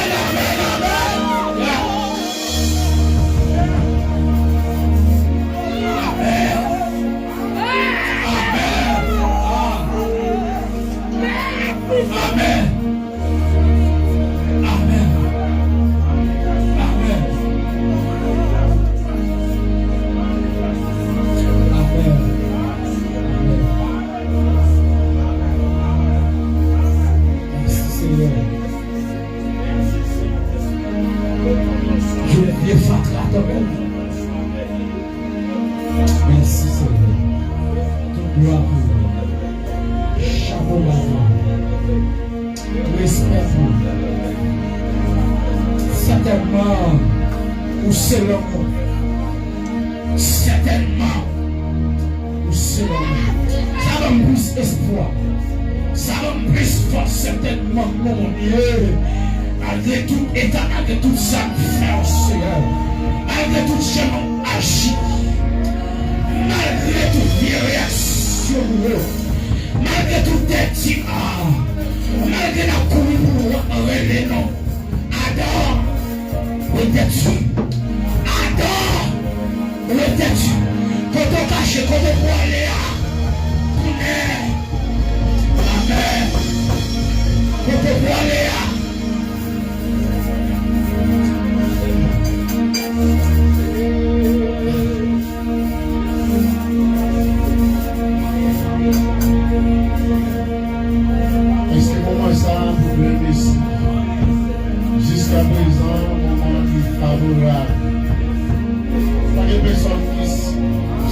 Amèn. Amèn. Amèn. Amèn. Amèn. Fatra tankou. Mèsi, Senyè. Tout glwa pou ou. Chapo ba pou ou. Respè pou ou. Sètènman, ou se lanmou. Sètènman, ou se lanmou. Sa ban m plis espwa. Sa ban m plis fòs, sètènman, mon Dye. Malgre tout eta, malgre tout sa m fè, o Senyè, malgre tout jan m aji, malgre tout vye reyaksyon m yo, malgre tout tèti a, malgre n ap kouri pou w, w ap rele non. Adan, pètèt, adan, pètèt, kote w kache, kote w pwale a, tounen. Amèn. Kote w pwale a. Èske moman sa a pou grenn mesi? Jiskaprezan, moman an te favorab. Pa gen pèsòn ki s-,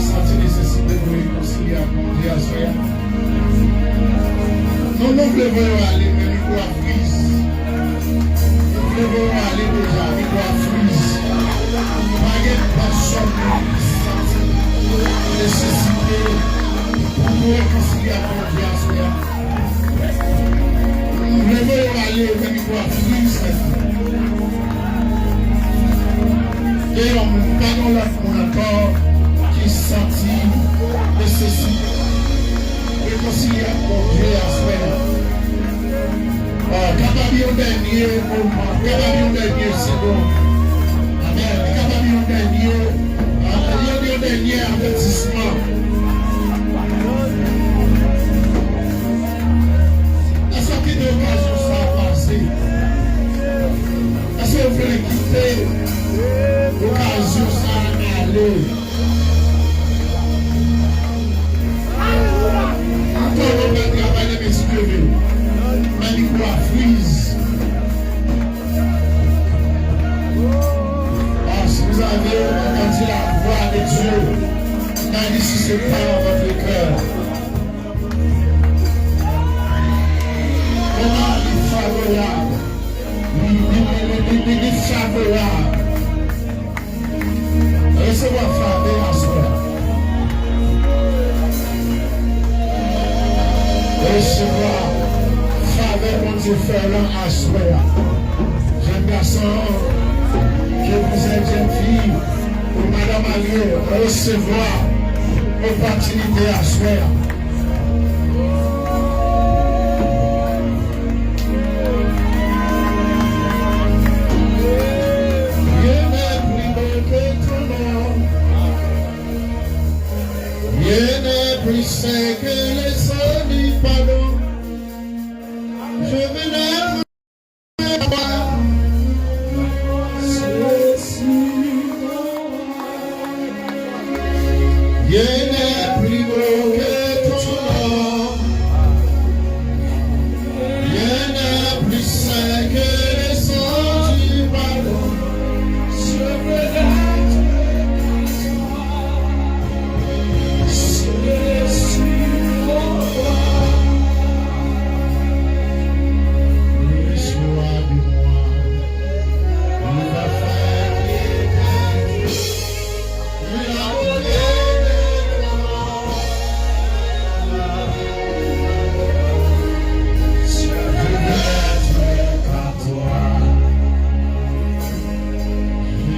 santi nesesite pou rekonsilye ak Bondye aswè a. Non, nou vle voye yo ale, men mikwo a friz. Nou vle voye yo ale deja, mikwo a friz. Pa gen pèsòn ki santi nesesite pou nou rekonsilye ak Bondye aswè a. Leve yo ale, men mikwo a friz. Gen yon moun, pa gen lòt moun ankò ki santi nesesite rekonsilye ak Bondye aswè a. Ah, kapab yon dènye moman, kapab yon dènye segonn. Amèn. Kapab yon dènye, ah, yon, yon dènye avètisman. Èske w kite okazyon sa a pase? Èske w vle kite okazyon sa a ale? Ankò, nou pral travay nan mezi leve. Men mikwo a friz. Ah, si vous avez entendu la voix de Dieu, quand il dit, si c'est pas dans votre cœur. Moman li favorab. Li, li, li favorab. Resevwa favè aswè a. Resevwa favè Bondye fè w lan aswè a. Jèn gason, ke vous êtes jèn fi, ou madan marye, resevwa opòtinite aswè a. Rien n'est plus beau que ton nom. Rien n'est plus saint que le sang du pardon. Je veux naître. Rien n'est plus beau que ton nom. Rien n'est plus saint que le sang du pardon. Je veux naître.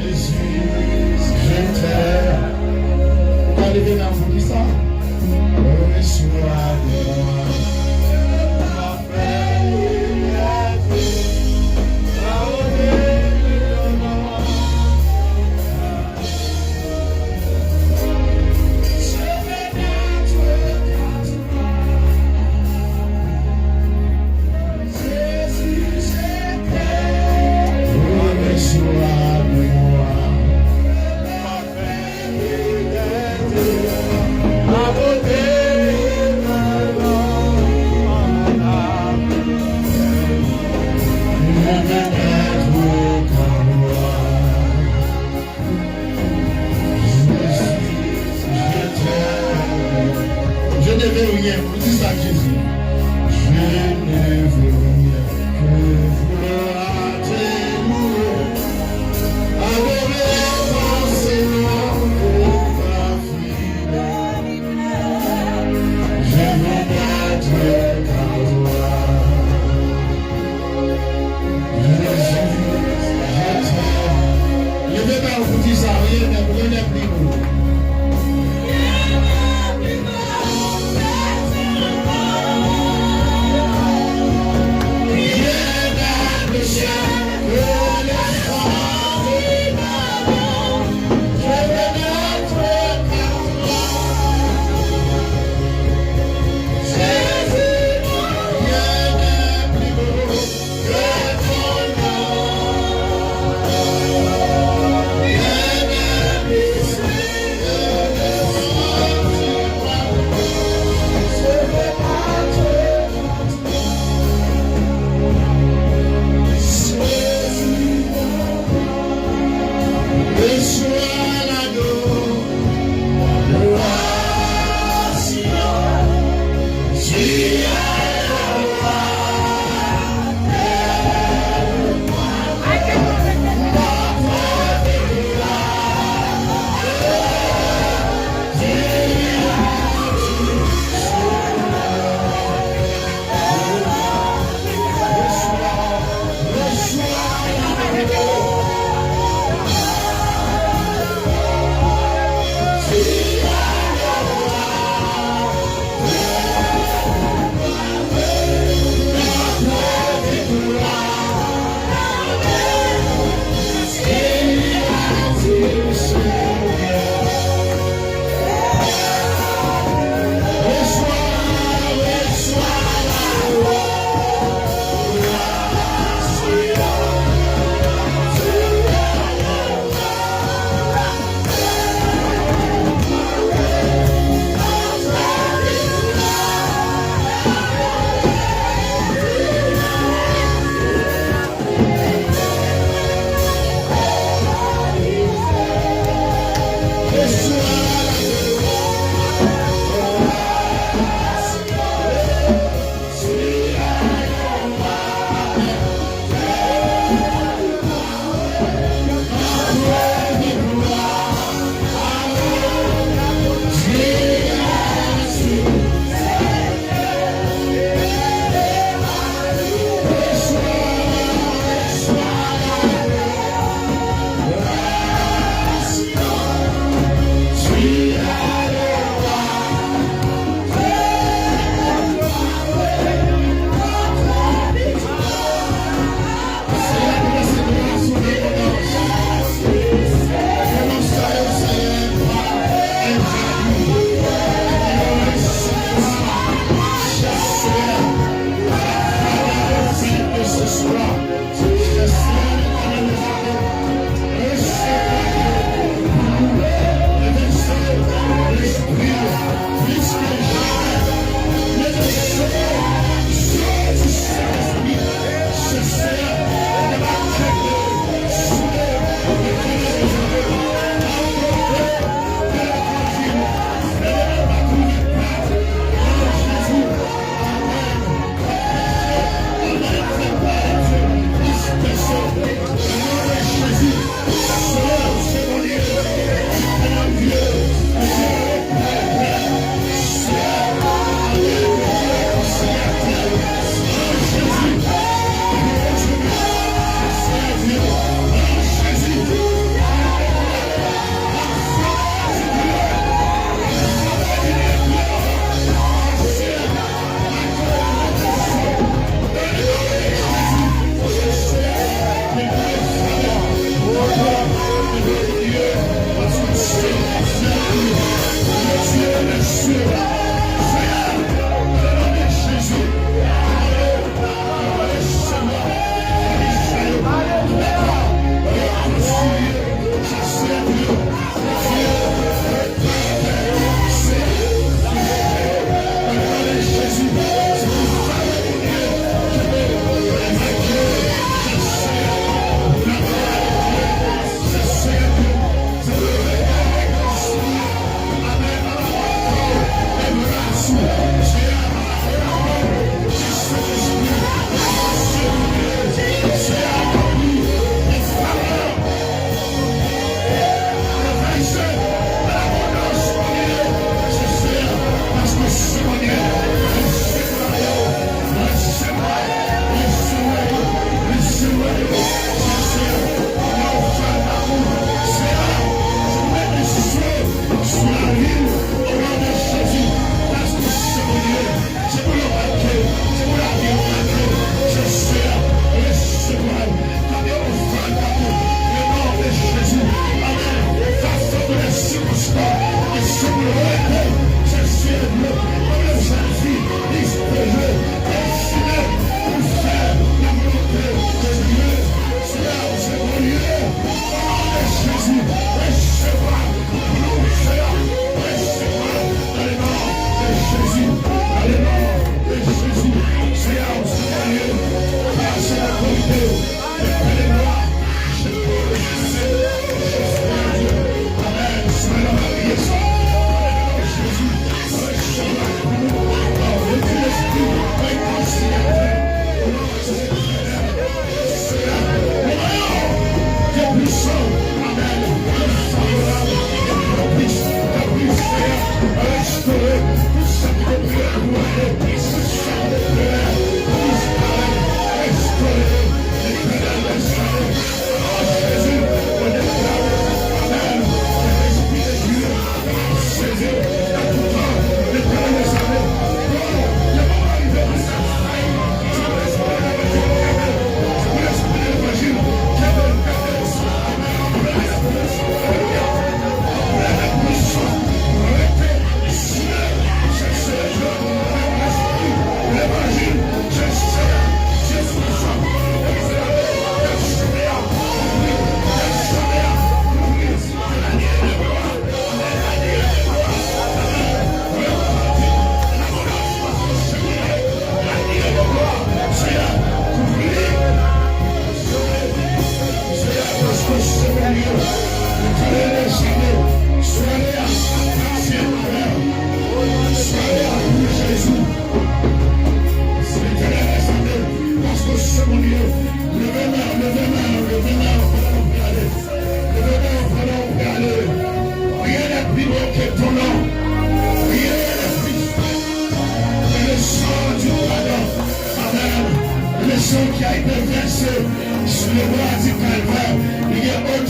Jésus, je t'aime. Ou ka leve men w pou kisa? Reçois de moi. Pou di sa, wi, men pou Lènèg li nou.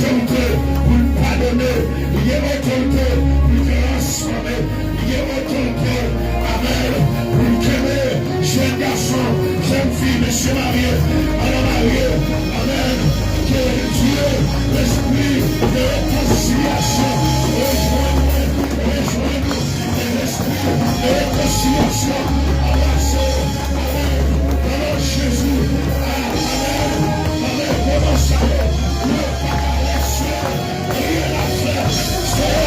otorite pou l padone, li gen otorite pou l transfòme, li gen otorite, amèn, pou l kenbe jèn gason, jèn fi, mesye marye, madanm marye, amèn, ke Dye, lespri de rekonsilyasyon, rejwenn mwen, rejwenn nou, ke lespri de rekonsilyasyon anbrase, amèn, nan non Jezi, amèn, amèn, moman sa yo, yo pa ka lèse. Priyè n ap fè, Seyè,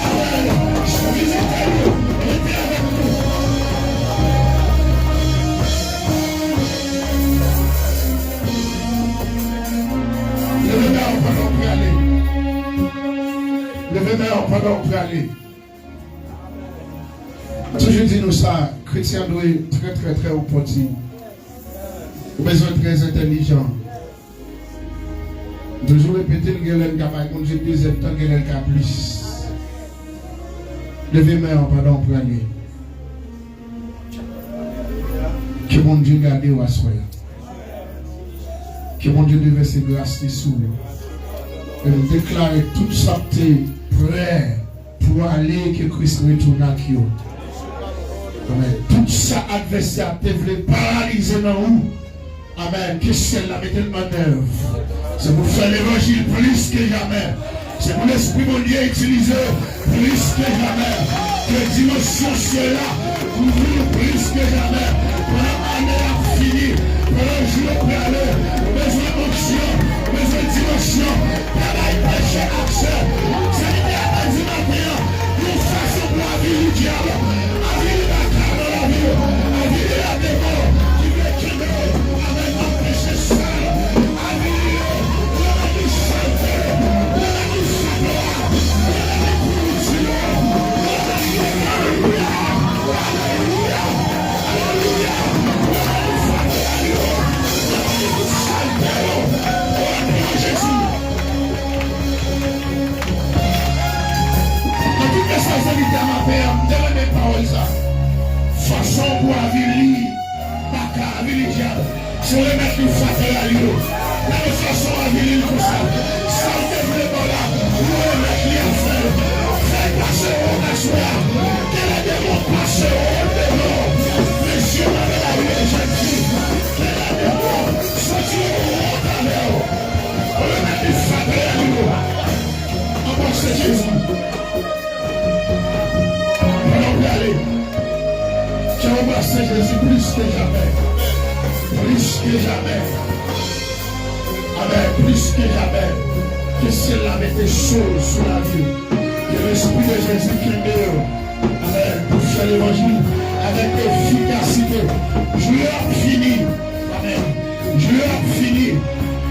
amèn, vizite nou, rete avèk nou. Leve men w pandan w prale. Leve men w pandan w prale. M toujou di nou sa, kretyen dwe trè, trè, trè opòtin. Ou bezwen trè entèlijan. M toujou repete l, gen lè n ka bay Bondye dezyèm tan, gen lè n ka plis. Leve men w pandan w prale. Ke Bondye gade w aswè a. Ke Bondye devèse gras li sou ou. E m deklare tout sa k te prè pou ale, ke Kris retounen ak yo. Amèn. Tout sa advèsè a te vle paralize nan ou, amèn, ke syèl la mete l an èv. Se pou fè levanjil plis ke jamè. Se pou Lespri Bondye itilize w plis ke jamè. Ke dimansyon syèl la kouvri w plis ke jamè. Pandan ane a ap fini, pandan jou yo prale, ou bezwen onksyon, ou bezwen dimansyon. Pa bay peche aksè. Sèvitè a di maten an, yon fason pou avili dyab, avili baka nan lavi w, avili lademon ki vle kenbe w avèk anpeche sal, avili yo, remèt li salte, remèt li fato a, remèt li pouriti yo, remèt li, alelouya, alelouya, alelouya, remèt li fato a yo, remèt li tout salte yo, o non de Jezi. Nan tout mesaj sèvitè maten an, m te renmen pawòl sa. Fason pou avili baka, avili dyab, se remèt li fato a li yo. Pa gen fason avili l konsa. Sa l te vle ba w la, ou remèt li afè l. Fè l pase wont aswè a. Ke lademon pase wont devan w. Mesye, madanm, jèn fi, ke lademon santi wont avè w. Remèt li fato a li yo. Anbrase Jezi. Pandan w prale, ke w anbrase Jezi plis ke jamè. Plis ke jamè. Amèn. Plis ke jamè. Ke syèl la mete cho sou lavi w. Ke Lespri de Jezi kenbe w. Amèn. Pou fè levanjil avèk efikasite. Jou yo ap fini. Amèn. Jou yo ap fini.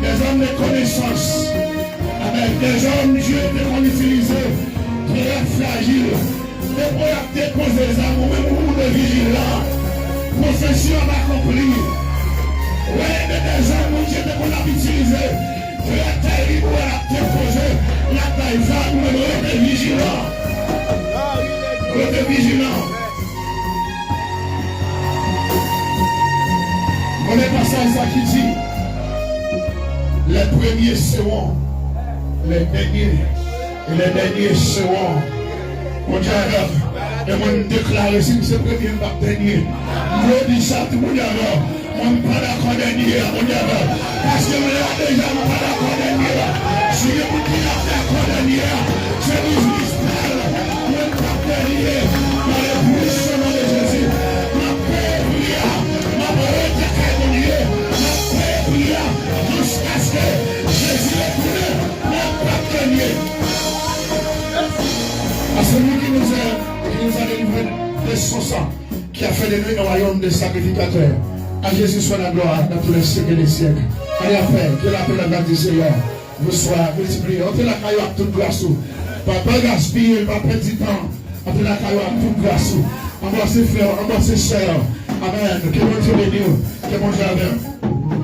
Dèzòm de konesans. Amèn. Dèzòm Dye te konn itilize trè frajil. Depi w ap depoze zam ou, menm ou, ou dwe vijilan. Pwofesi ap akonpli. Wè, gen dèzòm Bondye te konn ap itilize trè terib, wè, l ap depoze, l ap bay vag, ou menm rete vijilan. Rete vijilan. Konnen pasaj sa ki di, les premiers seront les derniers, et les derniers seront. Bondye avè m. E mwen, m deklare, si m se premye, m p ap dènye. M vle di sa tou, Bondye avè m. Mwen, m pa dakò dènye a, Bondye avè m. Paske m la deja, m pa dakò dènye a. Si gen moun ki ap dakò dènye a, se biznis pa l. Mwen, m p ap dènye. Nan le puissant nom de Jésus, m ap peye pri a. M ap rete kay Bondye. M ap peye pri a jiskaske Jezi retounen. Mwen, m p ap dènye. À celui qui nous aime, qui nous a délivrés de son sang, qui a fait de nous un royaume de sacrificateurs. À Jésus soit la gloire dans tous les siècles des siècles. Allez en paix, que la paix, la grâce du Seigneur vous soit multipliée. Antre lakay ou ak tout gras ou. Pa, pa gaspiye, pa pèdi tan. Antre lakay ou ak tout gras ou. Anbrase frè, anbrase sè. Amèn. Ke Bondye beni w. Ke Bondye avè w.